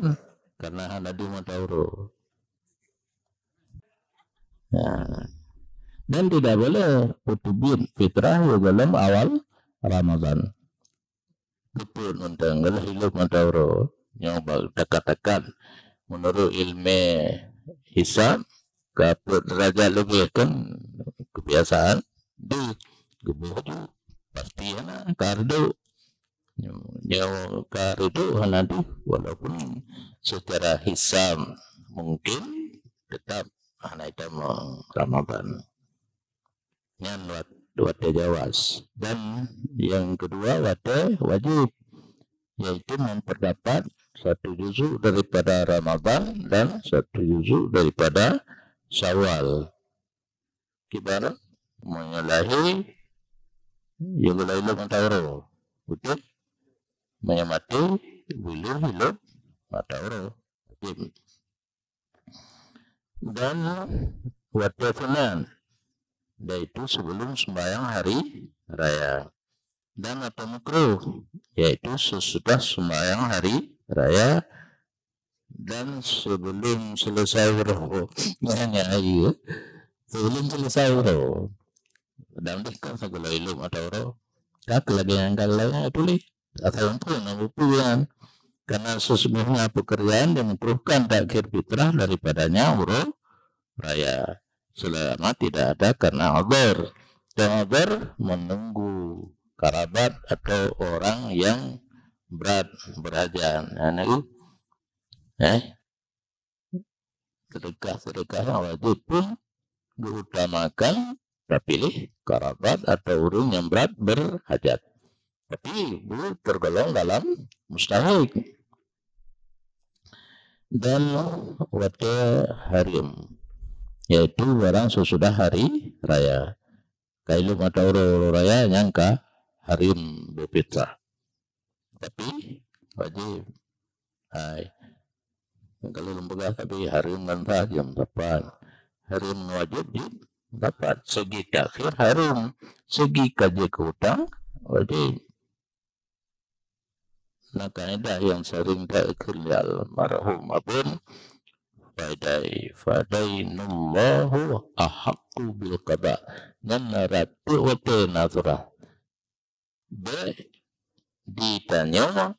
karena hana di mata uroe. Nah, dan tidak boleh peuteubiet fitrah di dalam awal Ramadan. Luput mantong, geulah ilôb mata uroe. Nyoe bak takat-takat. Menurut ilmu hisab, ka peuet derajat leubeh kan kebiasaan. Di geuboh ju, pasti hana ka reudok. Nyoe ka reudok hana di, walaupun secara hisab mungkin tetap hana itamong Ramadan. Nyan wat-, watée jawaz. Dan yang kedua watée wajib, yaitu memperdapat satu juzuk daripada Ramadan dan satu juzuk daripada Syawal. Kiban meunyoe lahé, ya geulah ilôb mata uroe. Beutôi? Meunyoe maté, geulah ilôb mata uroe. Wajib. Dan watée sunat, yaitu sebelum sembahyang hari raya. Dan atau makruh, yaitu sesudah sembahyang hari raya dan sebelum selesai uroe. Nyan, nyan, iya. Sebelum selesai uroe. Dan deh kan segala ilmu atau uroe. Ka lagée nyang ka lagée nyan tuléh. Asai pun nyang buku nyan. Karena sesungguhnya pekerjaan yang membutuhkan takhir fitrah daripadanya uroe raya. Selama tidak ada karena uzur. Dan uzur menunggu kerabat atau orang yang berat berhajat. Nah, nah, eh, sedekah-sedekah yang wajib pun diutamakan, tapi leh kerabat atau orang yang berat berhajat. Tapi bu tergolong dalam mustahik. Dan watée hareuem, yaitu barang sesudah hari raya. Ka ilôb mata uroe raya nyang ka hareuem boh fitrah. Tapi wajib. Hai. Kalau lôn peugah tapi hareuem ngon sah jeuem sapat. Hareuem ngon wajib jeuem sapat. Segi takhir hareuem. Segi ka jeuet keu utang wajib. Na kaedah nyang sering taikheun lé almarhum Abon, fadai, fadainullahu ahaqqu bil qada. Nyan na rot teuk watée na surah. Bék ditanyoe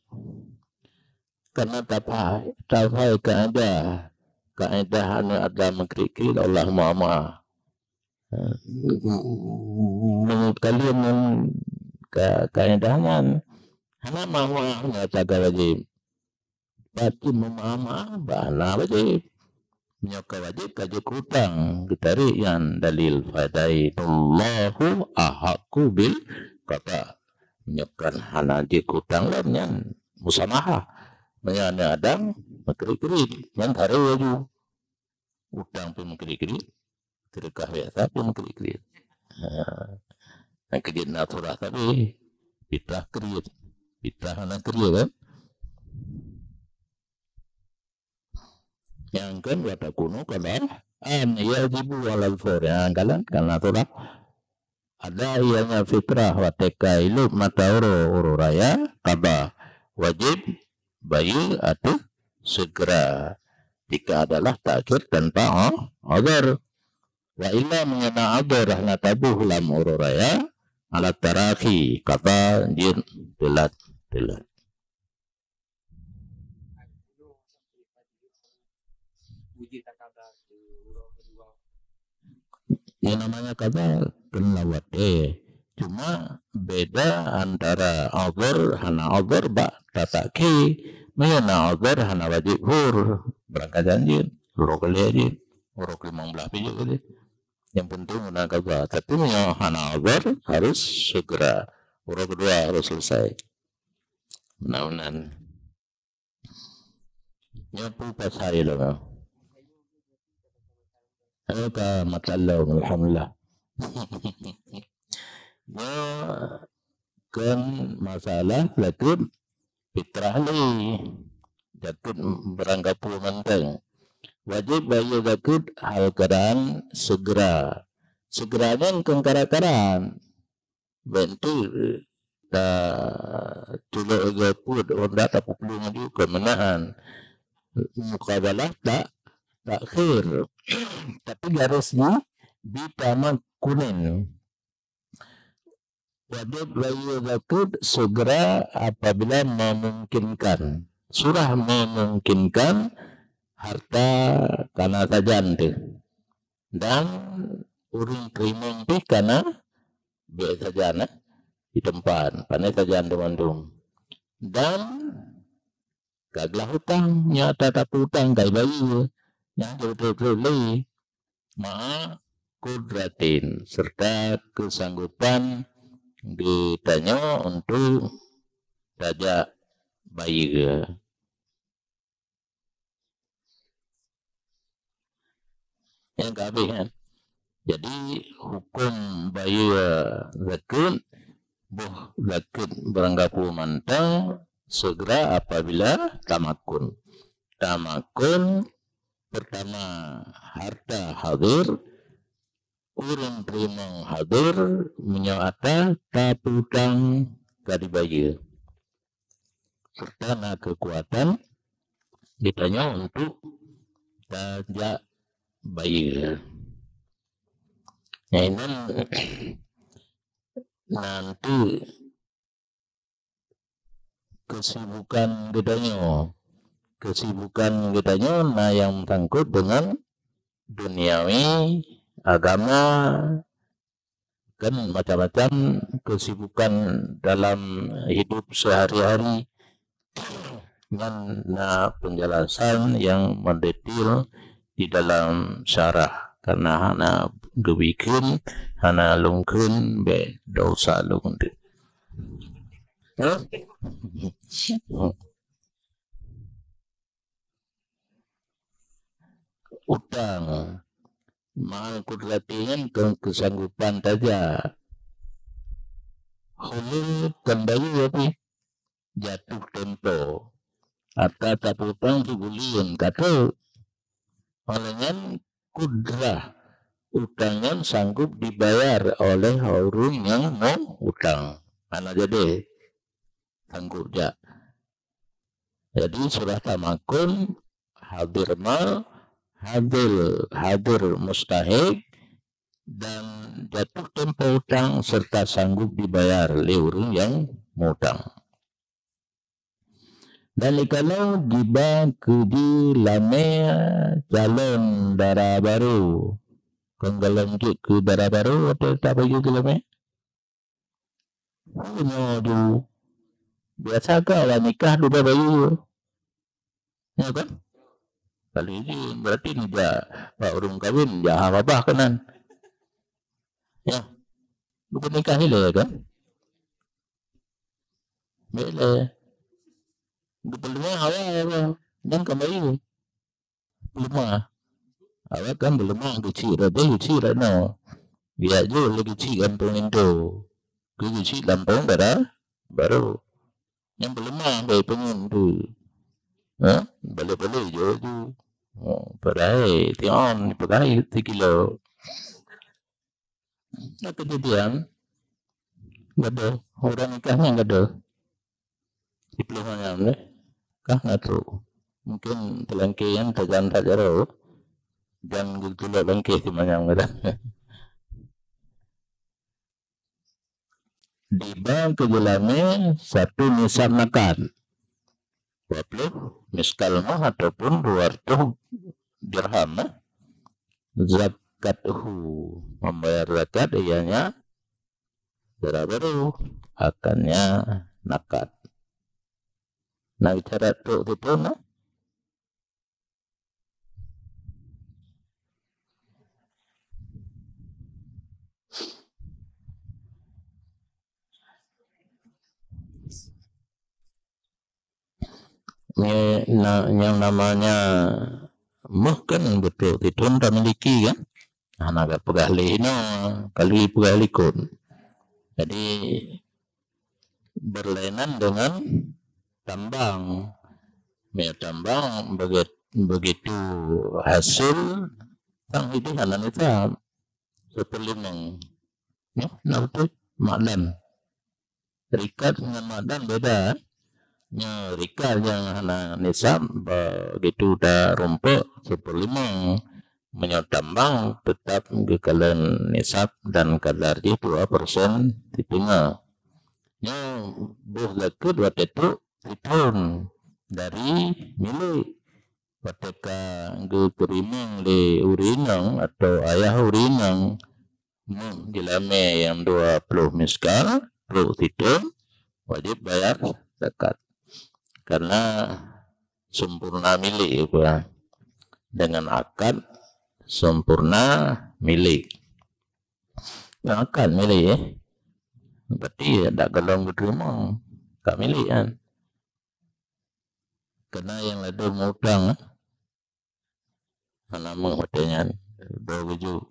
karena taphai, taphai kaedah, kaedah aneuk Adam meukrek-krek Allah mama. Meunurot kalian nyan ka, kaedah nyan hana mama nyata ka wajib. Pasti mama bah na wajib. Meunyoe ka wajib ka jeuet keu utang, geutarek nyan dalil fadainullahu ahaqqu bil qada. Meunyoe kan hana jeuet keu utang lom nyan musamahah. Meunyoe aneuk Adam meukrek-krek nyan tarek laju. Utang pih meukrek-krek, seudeukah biasa pih meukrek-krek. Ha. Nyang keu jeuet na surah sabe, fitrah kriet. Fitrah hana kriet, kan? Nyang kan wa takunu qadaan yajibu alal fawr. Nyang kalon kana surah. Ada ianya fitrah watèe ka ilop mata uroe, uroe raya, qada, wajib bayeue ateueh segera. Jika adalah takhir tanpa u-, uzur. Wa illa, meunyoe na uzur hana taboh lam uroe raya, ala tarakhi, qada jeuet teulat, teulat. Yang namanya qada kena watèe. Cuma beda antara uzur hana uzur bak tatakhi. Meunyoe na uzur hana wajib fur, beurangkat janji, uroe keulhèe jih, uroe keulima blah pih jeuet. Yang penting na qada. Tapi meunyoe hana uzur harus segera. Uroe keudua harus selesai. Meunan-meunan. Nyoe peue pasai lom? Eh, ka mata lom, alhamdulillah. Nyoe kan masalah zakeuet fitrah lé. Zakeuet beurangkapeue mantong. Wajib bayeue zakeuet hal keadaan segera. Segera nyan kon karan-karan. Bèk teuk ta culok lagèe peuet honda tapeuplueng laju keu meunahan. Mukabalah tak, takhir. Tapi garis jih bitamakunin. Wajib bayeue zakeuet segera apabila memungkinkan. Surah memungkinkan, harta kana sajan teuh. Dan ureueng teurimong pih kana bèk sajan, eh, di teumpat, pané sajan teumandum. Dan ka glah utang, nyata tapeutang ka ibayeue, nyan jeuet-jeuet lé. Ma'a qudratin, serta keusanggopan geutanyoe untuk tajak bayeue. Nyang ka habéh, kan? Jadi, huköm bayeue zakeuet, boh zakeuet beurangkapeue mantong, segera apabila tamakun. Tamakun, pertama, harta hadir, ureuëng teurimong hadir, meunyoe atra tapeutang ka dibayeue. Serta na keukuatan geutanyoe untuk tajak bayeue. Nyan inan nanti kesibukan geutanyoe. Kesibukan geutanyoe na nyang meusangkot deungon duniawi, agama, kan macam-macam kesibukan dalam hidup sehari-hari. Nyan na penjelasan yang mendetil di dalam syarah, karena hana geubri kheun, hana lôn kheun, bèk dosa lôn deuh. Hah? Utang. Ma'al qudrati nyan kon keusanggopan tajak. Hulul kon bayeue pih, jatuh tempo. Atra tapeutang sibuleuen ka trok. Oleh nyan, kudrah utang nyan sanggup dibayar oleh ureuëng nyang meu-utang. Hana jadi sanggup jak. Jadi, sudah tamakun, hadir mal, hadir, hadir mustahik, dan jatuh tempo utang serta sanggup dibayar lé ureuëng nyang meu-utang. Dan ikaloe jiba keu jih lamé calon dara barô, kon gohlom jeuet keu dara barô watée tabayeue keu lamé. Nyoe ju biasa ka awak nikah dudoe bayeue. Ya kan? Kalau ini berarti neujak bak ureuëng kawin, jak ha babah keunan. Ya. Bukan nikah ilée kan? Bèk lé. Geupeuleumah awai apa? Dan ka bayeue. Peuleumah. Awai kan peuleumah geuchik rat deh, geuchik rat nyoe. Biak jeuet lé geuchik gampông Indo. Keu geuchik lampôh dara barô. Nyang peuleumah bèk peungon tu. Ha? Balek-balek jôk tu. Oh, padahai tiôn, padahai sikilo. Na keujadian, gadoh, ureueng nikah nyan gadoh. Siploh manyam deh. Kah na trok. Mungken teulangkée nyan tajan that jaroe. Jan geutulak langkée si manyam gadoh. Diba keu geulamé satu nisab nakad, dua puluh miskal mah ataupun dua ratus dirham, eh. Zakathu, membayar zakat ianya dara barô, akannya nakad. Na bicara trok situ, nah. Nge-, na-, nyang namanya méuh kan beutôi sithon tamiliki kan? Hana ka peugah lé hinoe, ka lheueh peugah likot. Jadi, berlainan dengan tambang. Meunyoe tambang beugi-, beugitu hasil, tang idéh hana nisab. Seupeulimong. Nyoe na beutôi makdan. Rikaz ngon makdan beda. Nyoe rikaz nyang hana nisab, beugitu tarumpok seupeulimong. Meunyoe tambang, teutap geukalon nisab dan kadar jih dua persen siteungoh. Nyoe boh zakeuet watèe trok sithon dari milék. Watèe ka geuteurimong lé ureueng inong atawa ayah ureueng inong, méuh jeulamé nyang dua ploh miskal, trok sithon, wajéb bayar zakat. Karena sempurna milék, ya, Pak. Dengan akad sempurna milék. Dengan akad milék, eh. Berarti dak gohlom geuteurimong, ka milék kan. Keunan nyang ladôm utang, eh. Hana méuh watèe nyan. Dua tujoh.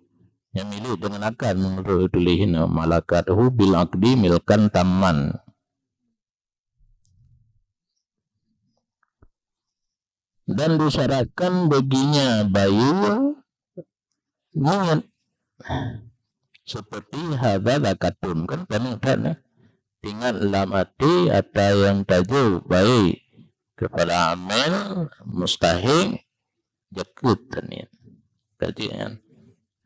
Nyang milék deungon akad meunurot tuléh nyoe, malakathu bil aqdi milkan tamman. Dan disyaratkan baginya bayeue niet seperti hadza zakatun. Kan panéh that, eh? Ingat lam até ata nyang tajok baik keupada amil mustahik zakeuet taniet. Ka jeuet nyan.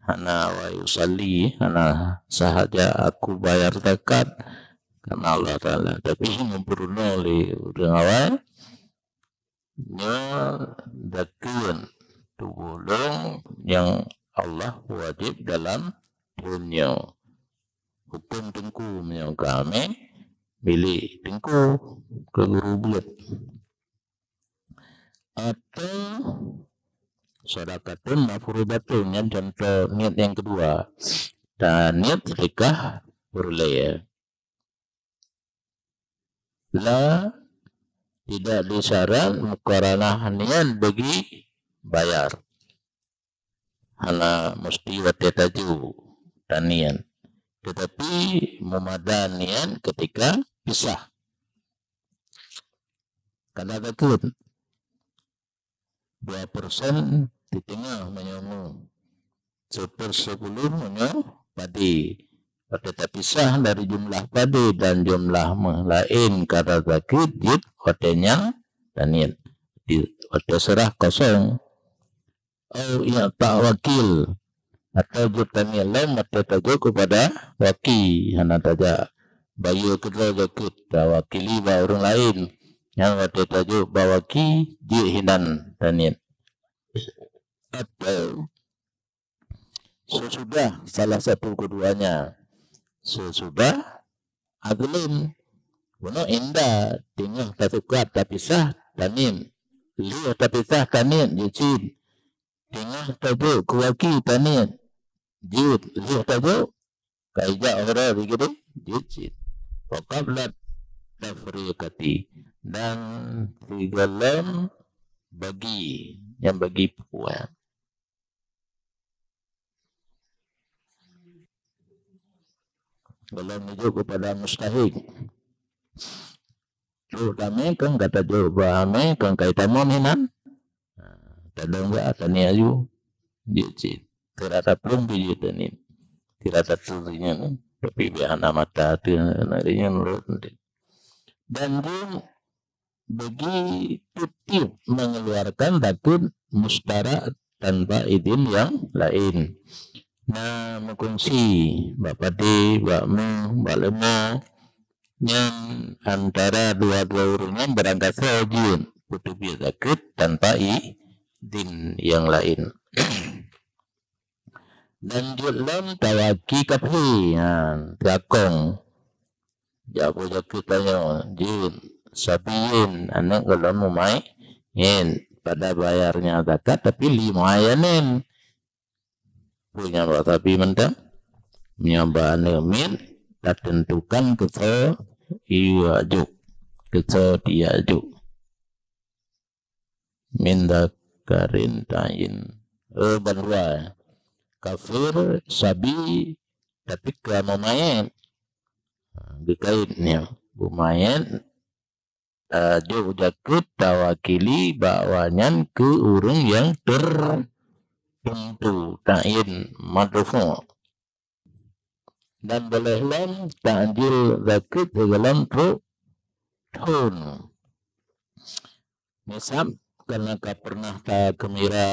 Hana wa yusalli, hana sahaja aku bayar zakat karena Allah Taala. Tapi meupeurunoe lé ureueng awai, nyoe zakeuet tuboh lôn nyang Allah wajéb dalam thôn nyoe. Hukôm teungku meunyoe ka amé milék teungku keu guru beuet. Atau shadaqatun mafruḍatun, nyan contoh niet nyang keudua. Taniet sedekah peureulèe. La, tidak disyarat muqaranah niet bagi bayar. Hana musti watèe tajok taniet. Tetapi meumada niet ketika pisah. Kadar zakeuet. Dua persen siteungoh meunyoe méuh, seupersepuluh meunyoe padé. Watèe tapisah dari jumlah padé dan jumlah méuh laén kadar zakeuet jeuet watèe nyan taniet. Di, watèe seurah kosong. Au i'ta wakil, atau jeuet taniet lom watèe tajok keupada waki, hana tajak bayeue keudroe zakeuet, tawakili bak ureueng laén. Nyan watèe tajok bak waki, jeuet hinan taniet. Atau sesudah salah satu keduanya, sesudah adlin, bunoe inda, teungoh tatuka tapisah taniet, lheueh tapisah taniet jeuet cit. Teungoh tajok keu waki taniet, jeuet lheueh tajok, ka ijak uroe sigoe jeuet cit. Wa qabla tafriqati, dan sigohlom bagi, nyang bagi puan. Gohlom neujok keupada mustahik. Trok tamé kong ka tajok bak amé kong kai tamong hinan. Ha, tadong bak taniet aju. Jeuet cit. Tira taplueng pi jeuet taniet. Tira tatu rinyan. Tapi bèk hana mata teu na rinyan rot. Dan jeuet bagi tiep-tiep mengeluarkan zakeuet musytarak tanpa idin yang lain. Na meukongsi bak padé, bak méuh, bak leumô, nyan antara dua-dua ureuëng nyan barangkasoe jeuet peuteubiet zakeuet tanpa idin yang lain. Dan jeuet lom tawaki kafé, ha, teuakong. Jak boh zakeuet tanyoe, jeuet sabiyin aneuëk gohlom mumayén, pada bayarnya zakat tapi li muayyanin. Peue nyang bak sabi mantong? Meunyoe bak aneuëk miet, tateuntukan keusoe ijok, keusoe ijok. Min dzakarin ta'yin. Eh, bandua. Kafé, sabi, tapi ka mumayén. Ha, geukait nyan. Mumayén, eh, jok zakeuet tawakili bak awaknyan keu ureuëng nyang tertentu, ta'yin madfu'. Dan boleh lom ta'jil zakeuet sigohlom trok thon. Misab, karena ka pernah takeumira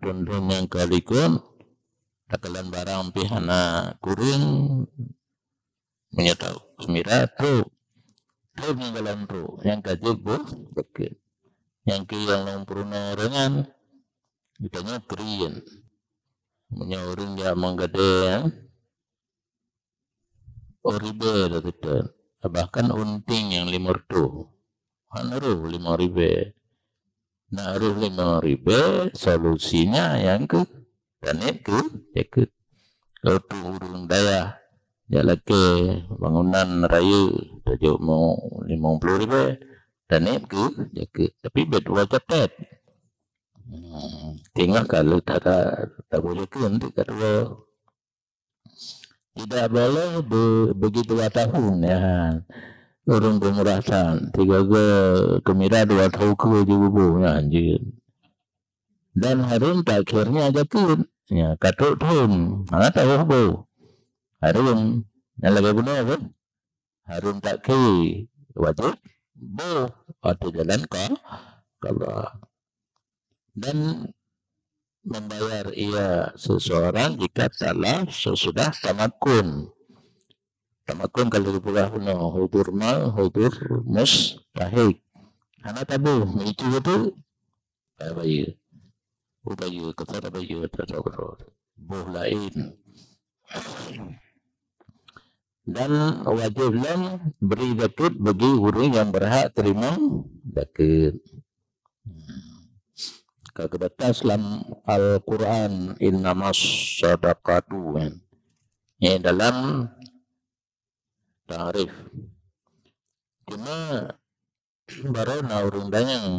thon-thon nyang ka likot, takalon barang pih hana kureueng, meunyoe takeumira trok, trok nyang gohlom trok, nyang ka jeuet boh zakeuet. Nyang keu nyang lôn peurunoe roh nyan, geutanyoe keureuen. Meunyoe ureuëng jak meugadée, oh, ribée dah teuteun. Bahkan unting nyang limong reutôh. Han rôh limong ribée. Nak rôh limong ribée, solusinya nyang keu taniet keu zakeuet. Lôn tueng ureuëng dayah jak lakée bangunan rayeuk, tajok meu limong ploh ribée, taniet keu zakeuet. Tapi bèk tuwoe catet. Hmm, teungoh ka lheueh ta-, ta-, taboh zakeuet, nanti ka tuwoe. Tidak boleh be-, begitu dua tahun, ya. Ureuëng peumurah that, tiga ke keumira dua tahun keu jibubu, ya, jeuet. Dan hareuem takhirnya zakeuet, ya, ka trok thon, hana taboh boh. Hareuem, nyang lagée bunoe, kan? Hareuem takhé, wajéb boh, ateueh jalan ka, qadha. Dan membayar ia seseorang jika telah sesudah tamakun. Tamakun kalau dipeugah bunoe, hudur mal, hudur mustahik. Hana taboh, meuicu tu, ka bayeue. Ka bayeue, ka bayeue, boh laén. Dan wajéb lom bri zakeuet bagi ureuëng nyang berhak teurimong zakeuet. Ka geubatas lam Al-Quran, "Innamas shadaqatu," kan. Nyan dalam ta'rif. Cuma baroe na ureuëng tanyong,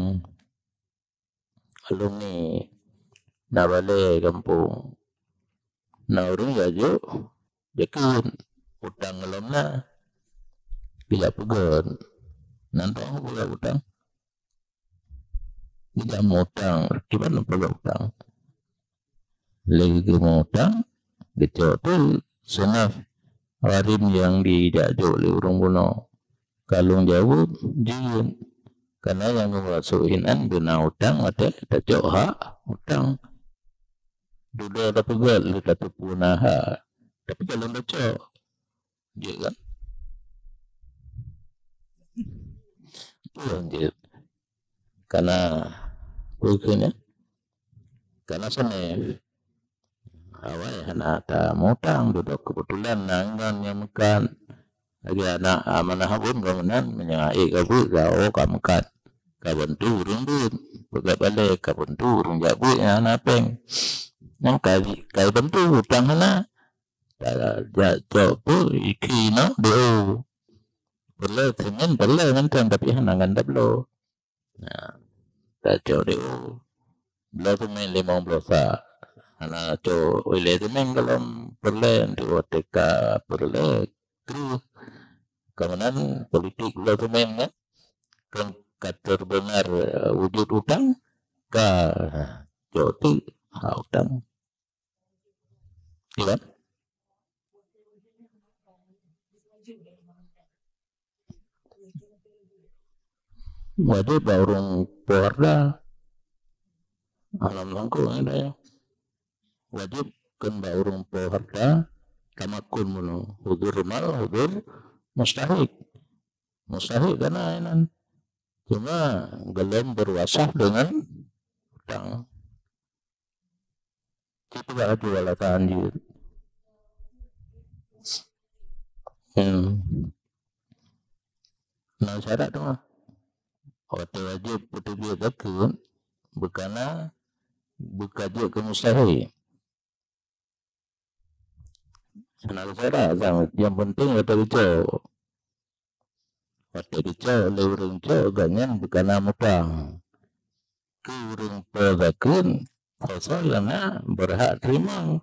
alumni na balée gampông. Na ureuëng jak jok, jakeuet, utang gohlom na. Geujak peugöt. Nan tong peugöt utang. Geujak meu utang, kiban peugöt utang. Lé geumeu utang, geucok teuk seunaf warim nyang dijak jok lé ureuëng bunoe. Ka lôn jaweueb, jeuet. Kana nyang geumaksud inan beuna utang watée tacok hak utang. Dudoe tapeugöt lé tateupeue na hak. Tapi ka lôn tacok. Jeuet kan? Peue jeuet? Kana peue kheun nyan? Kana seunaf. Awai hana tamutang, dudoe keubeutulan na ngon nyang meukat. Lagée aneuk amanah abon geuh meunan, meunyoe ék ka beuet, ka o ka meukat. Ka bantu ureuëng beuet, peugah balée ka bantu ureuëng jak beuet nyang hana péng. Nyang ka, ka bantu utang hana. Ta-, jak cok peue, ikheun inoe, D O. Peureulée seumén peureulée mantong, tapi hana ngon tabloe. Nah, tacok D O. Bloe seumén limong ploh sa. Hana cok ilée seumén gohlom peureulée, untuk watée ka peureulée, Kemudian politik gula pemain, ya. Kan ka terdengar, eh, wujud utang, ka cok tu hak utang. Iya. Wajib bak ureuëng po harta. Alam sangko ada ya. Wajib kan bak ureuëng po harta, tamakun meunoe. Hudur mal, hudur mustahik. Mustahik kan inan. Cuma golom berwasah dengan utang. Cuba aju alasan jeuet. Hmm. Na syarat tu mah. Watée wajib peuteubiet zakeuet, beukana beukajeuet keu mustahik. Na syarat sang, yang penting watée geucok. Watée geucok lé ureuëng cok, gobnyan beukana mutang. Keu ureuëng po zakeuet, fasal na berhak teurimong.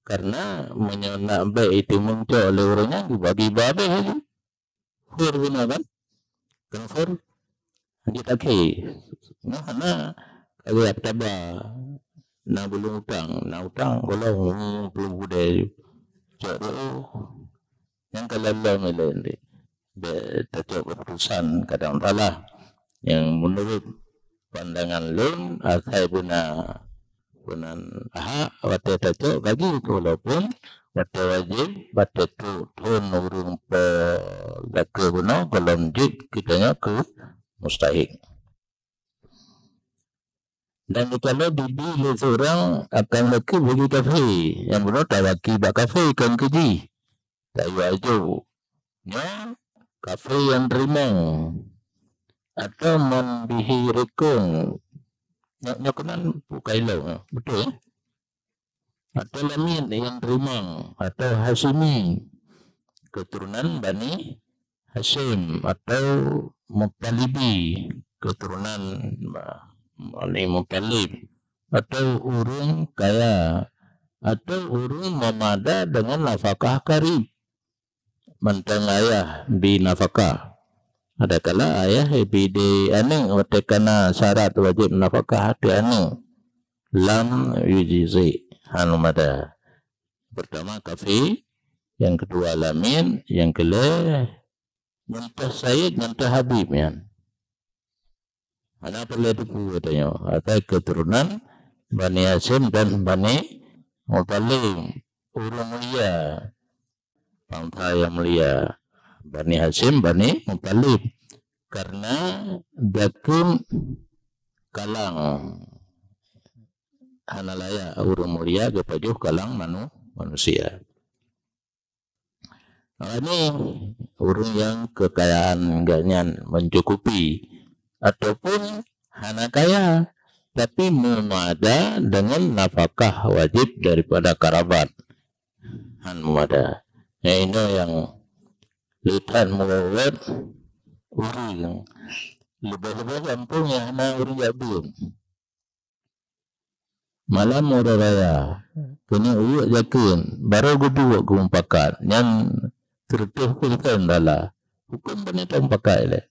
Karena meunyoe nak bék itimong cok lé ureuëng nyan, geubagi babeh laju. Fur beuna kan? Kan fur? Jeuet akhé. Nah, na kagak taba. Na bulong utang, na utang golom puluh budai. Cok tu. Nyang ka lom ilée. Bék tacok keputusan kadang salah. Nyang menurut pandangan lôn, asai beuna, beuna hak watée tacok gaji, walaupun watée wajib, watée tu thon ureuëng pe zakeuet bunoe golom jeuet geutanyoe keu mustahik. Dan dikala dibi lé seurang akan laki bagi kafé, nyang bunoe tawaki bak kafé kon keu jih. Tayue ajoe. Nyoe kafé nyang teurimong atau man bihi rikun. Nyoe, nyoe keunan bukai lom, beutôi, eh? Atau Lamit nyang teurimong, atau Hasyimi, keturunan Bani Hasyim, atau Muttalibi, keturunan Ba-, Bani Muttalib, atau ureuëng kaya, atau ureuëng meumada dengan nafakah karib. Mantong ayah bi nafakah. Adakala ayah bi di aneuëk watée kana syarat wajib nafakah ateueh aneuëk, lam yujzi, hana mada. Pertama kafé, yang kedua Lamit, yang keulhée nyang teuh Said, nyang teuh Habib nyan. Hana peureulée teupeu tanyoe, asai keuturonan Bani Hasyim dan Bani Muthalib, ureuëng mulia, bangsa nyang mulia, Bani Hasyim, Bani Muthalib. Karena dakeuem kalang hana layak ureuëng mulia geupajoh kalang manu-, manusia. Ini ureuëng nyang keukayaan geuhnyan mencukupi ataupun hana kaya, tapi meumada dengan nafakah wajib daripada karabat. Han meumada. Nyang inoe nyang le that meuwot ureuëng. Leubeh-leubeh gampông nyang hana ureuëng jak beuet. Malam uroe raya, keuneuk uyeuk jakeuet, barô geuduek geumupakat, nyan seureutôh peureusén lala. Hukôm pane tamupakat ilée.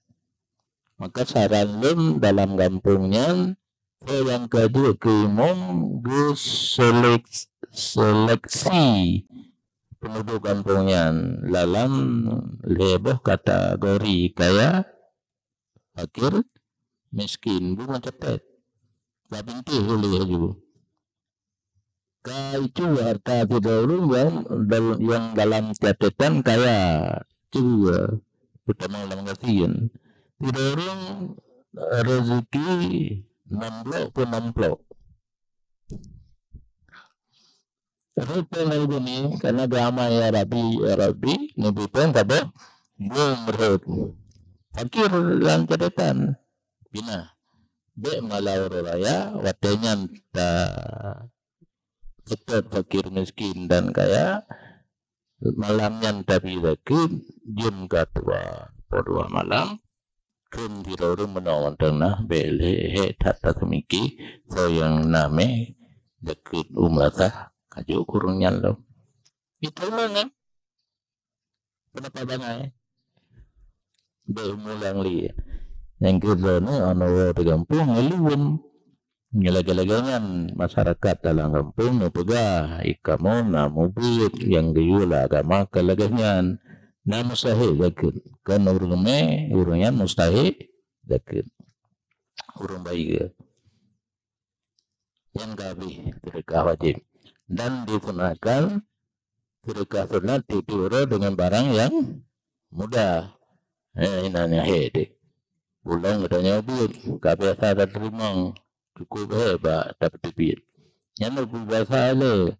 Maka saran lôn dalam gampông nyan, soe nyang ka jeuet keu imum geuselek-, seleksi peunduduek gampông nyan lam lhée boh kategori kaya, fakir, miskin, bu meucatet. Bak bintéh ulée laju. Ka icu harta sidroe ureuëng nyang dal-, nyang dalam catetan kaya, cu, peutamong lam gasien. Sidroe ureuëng rezeki nam blok peuet nam blok. Rupeng lagu ni, karena geuamai, "Ya Rabbi, ya Rabbi," Nabi pun saboh, "Bum rhot." Fakir lam catatan. Pina. Bék malam uroe raya, watée nyan ta seutôt fakir, miskin dan kaya, malam nyan tabi zakeuet, jeuem ka tuha, po dua malam, kheun sidroe ureuëng meunoe mantong na, bék lé, hék that taseumiki, soe nyang na mé zakeuet u meurasah, ka jok keu ureuëng nyan lom. Itu mana? Pendapat bangai. Bèk mulang lé. Nyang keudroe nyoe aneuk woe teugampông ngeuluen. Nyoe lagèe-lagèe nyan masyarakat dalam gampông nyoe peugah, "Ih, kamoe na mubuet nyang geuyue lé agama keu lagèe nyan." Na mustahil zakeuet. Kon ureueng mè, ureueng nyan mustahil zakeuet. Ureueng bayeue. Nyan ka habéh seudeukah wajéb. Dan disunatkan seudeukah sunat tiep-tiep uroe deungon barang nyang mudah. Eh, inan nyang hék deh. Ulôn geutanyoe buet, ka biasa tateurimong, cukup hék bak tapeuteubiet. Nyan leubeh biasa lé.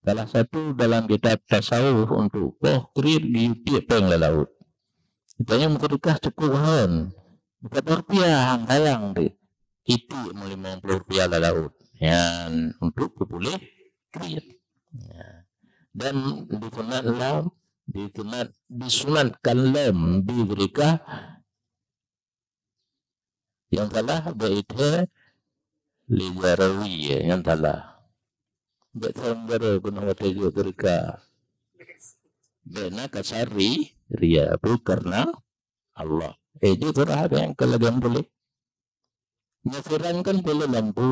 Salah satu dalam kitab tasawuf untuk poh kriet geuyue tiep péng lam laôt. Geutanyoe meuseudeukah cukup hon. Meuseudeukah rupiah han sayang deh. Itiek meulimong ploh rupiah lam laôt. Nyan untuk peupuléh kriet. Ya. Dan disunat lam, disunat, disunatkan lom bri seudeukah. Nyang salah bèk ithèe lé jarawi, nyang salah. Bèk seumeubaro keunoe watèe jeuet seudeukah. Bèk na kasar ri-, ria, bukareuna Allah. Eh, jeuet seudeukah nyang keu lagèe nyan boleh. Nyoe siran kan boleh lampu.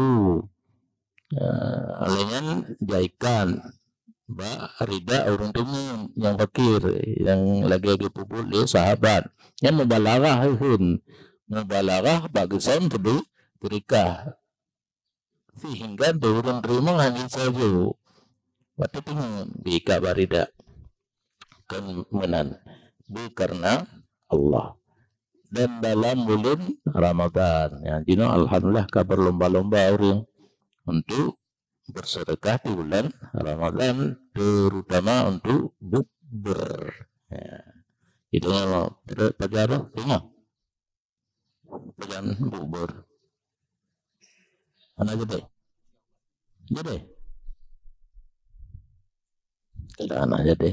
Ah, lheuh nyan jaikan bak rida ureueng teungeut nyang fakir, nyang lagèe geupeubuet lé sahabat. Nyan mubalaghah kheun. Mubalaghah bak geuseun seude-, seudeukah. Sehingga ureueng teurimong hana sajo. Watèe teungeut bri ka bak rida. Kon meunan. Bukareuna Allah. Dan dalam buleuen Ramadhan. Ya, jinoe alhamdulillah ka berlomba-lomba ureueng untuk berseudeukah di bulan Ramadhan, terutama untuk bukber. Ya. Itu kalau tidak pajar, tengok. Bukan bukber. Hana jadi. Jadi. Tidak hana jadi.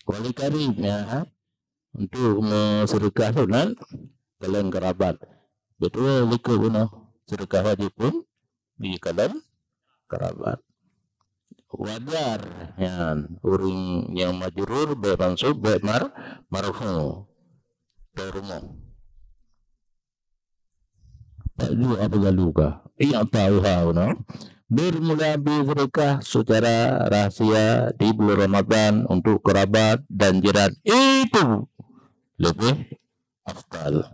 Wali karib, ya. Untuk meuseudeukah sunat, kalon keurabat. Beutôi likot bunoe. Seudeukah wajéb pun di kalon keurabat. Wajar nyan ureueng nyang majrur bèk mansub, bèk mar-, marfu. Teurumoh. Tak jeuet apa galu ka. Iya tahu ha, nah. Bermula bri seudeukah secara rahsia di bulan Ramadan untuk kerabat dan jiran, itu lebih afdal.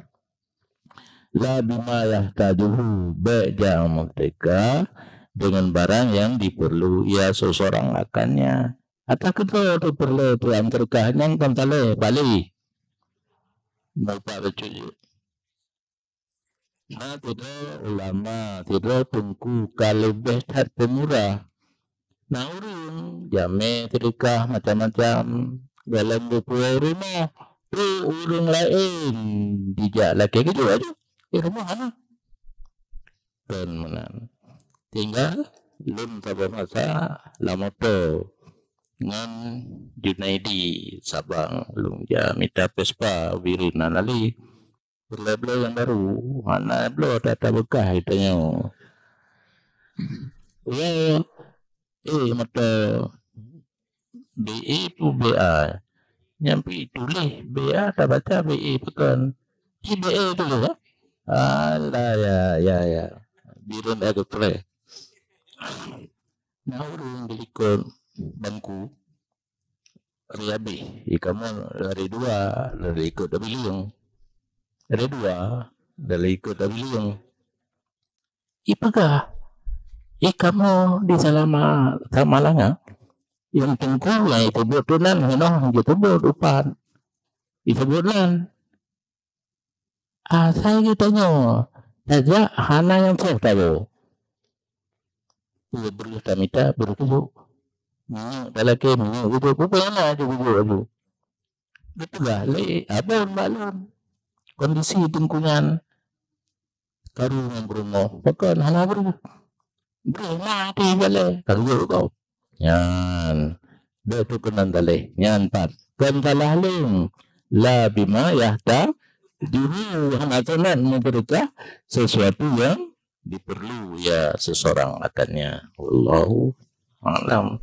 La bima yahtajuhu, bèk jak meuseudeukah dengan barang yang diperlu ia seseorang akannya. Ata keudroe teupeureulee tuan seudeukah nyan kan talèe, bali. Mupat bacut jeuet. Na sidroe ulama, sidroe teungku ka leubeh that peumurah. Na ureueng jamé seudeukah macam-macam, dalam geupuwoe rumoh, trok ureueng laén jijak lakèe geujok aju. Eh, rumoh hana. Kon meunan. Tinggai lôn saboh masa lam moto ngon Junaidi Sabang, lôn jak mita Vespa, bireuen na lé. Peureulèe bloe nyang barô, hana bloe ata-ata beukah geutanyoe. Ya, eh, moto B E pu B A. Nyang pi tuléh B A, tabaca B E pakon. Ci B E tuléh, ya? Alah, ya, ya, ya. Bireuen Express. Na ureueng di likot bangku. Raya beh, i kamoe lari dua, lari ikot tabileung. Lari dua, lari ikot tabileung. Ipeugah, "Eh, kamoe di Salama-, Samalanga, nyang teungku nyang ipeubuet tu nan, hinoe jipeubuet upat." Ipeubuet nan. Asai geutanyoe tajak hana nyang soe tawoe. Peue breueh tamita breueh kujok. Minyeuk talakèe minyeuk kujok, peue-peue hana aju kujok aju. Geupeugah lé abon bak lôn, kondisi teungku nyan karu ngon peurumoh, pakon hana breueh. Breueh na até balèe, ka geuyue gob. Nyan. Bèk tu keunan daleh. Nyan pat. Kon salah lôn. La bima yahtajuhu, hana sunat meuseudeukah sesuatu yang diperlu ya seseorang akannya. Wallahu a'lam.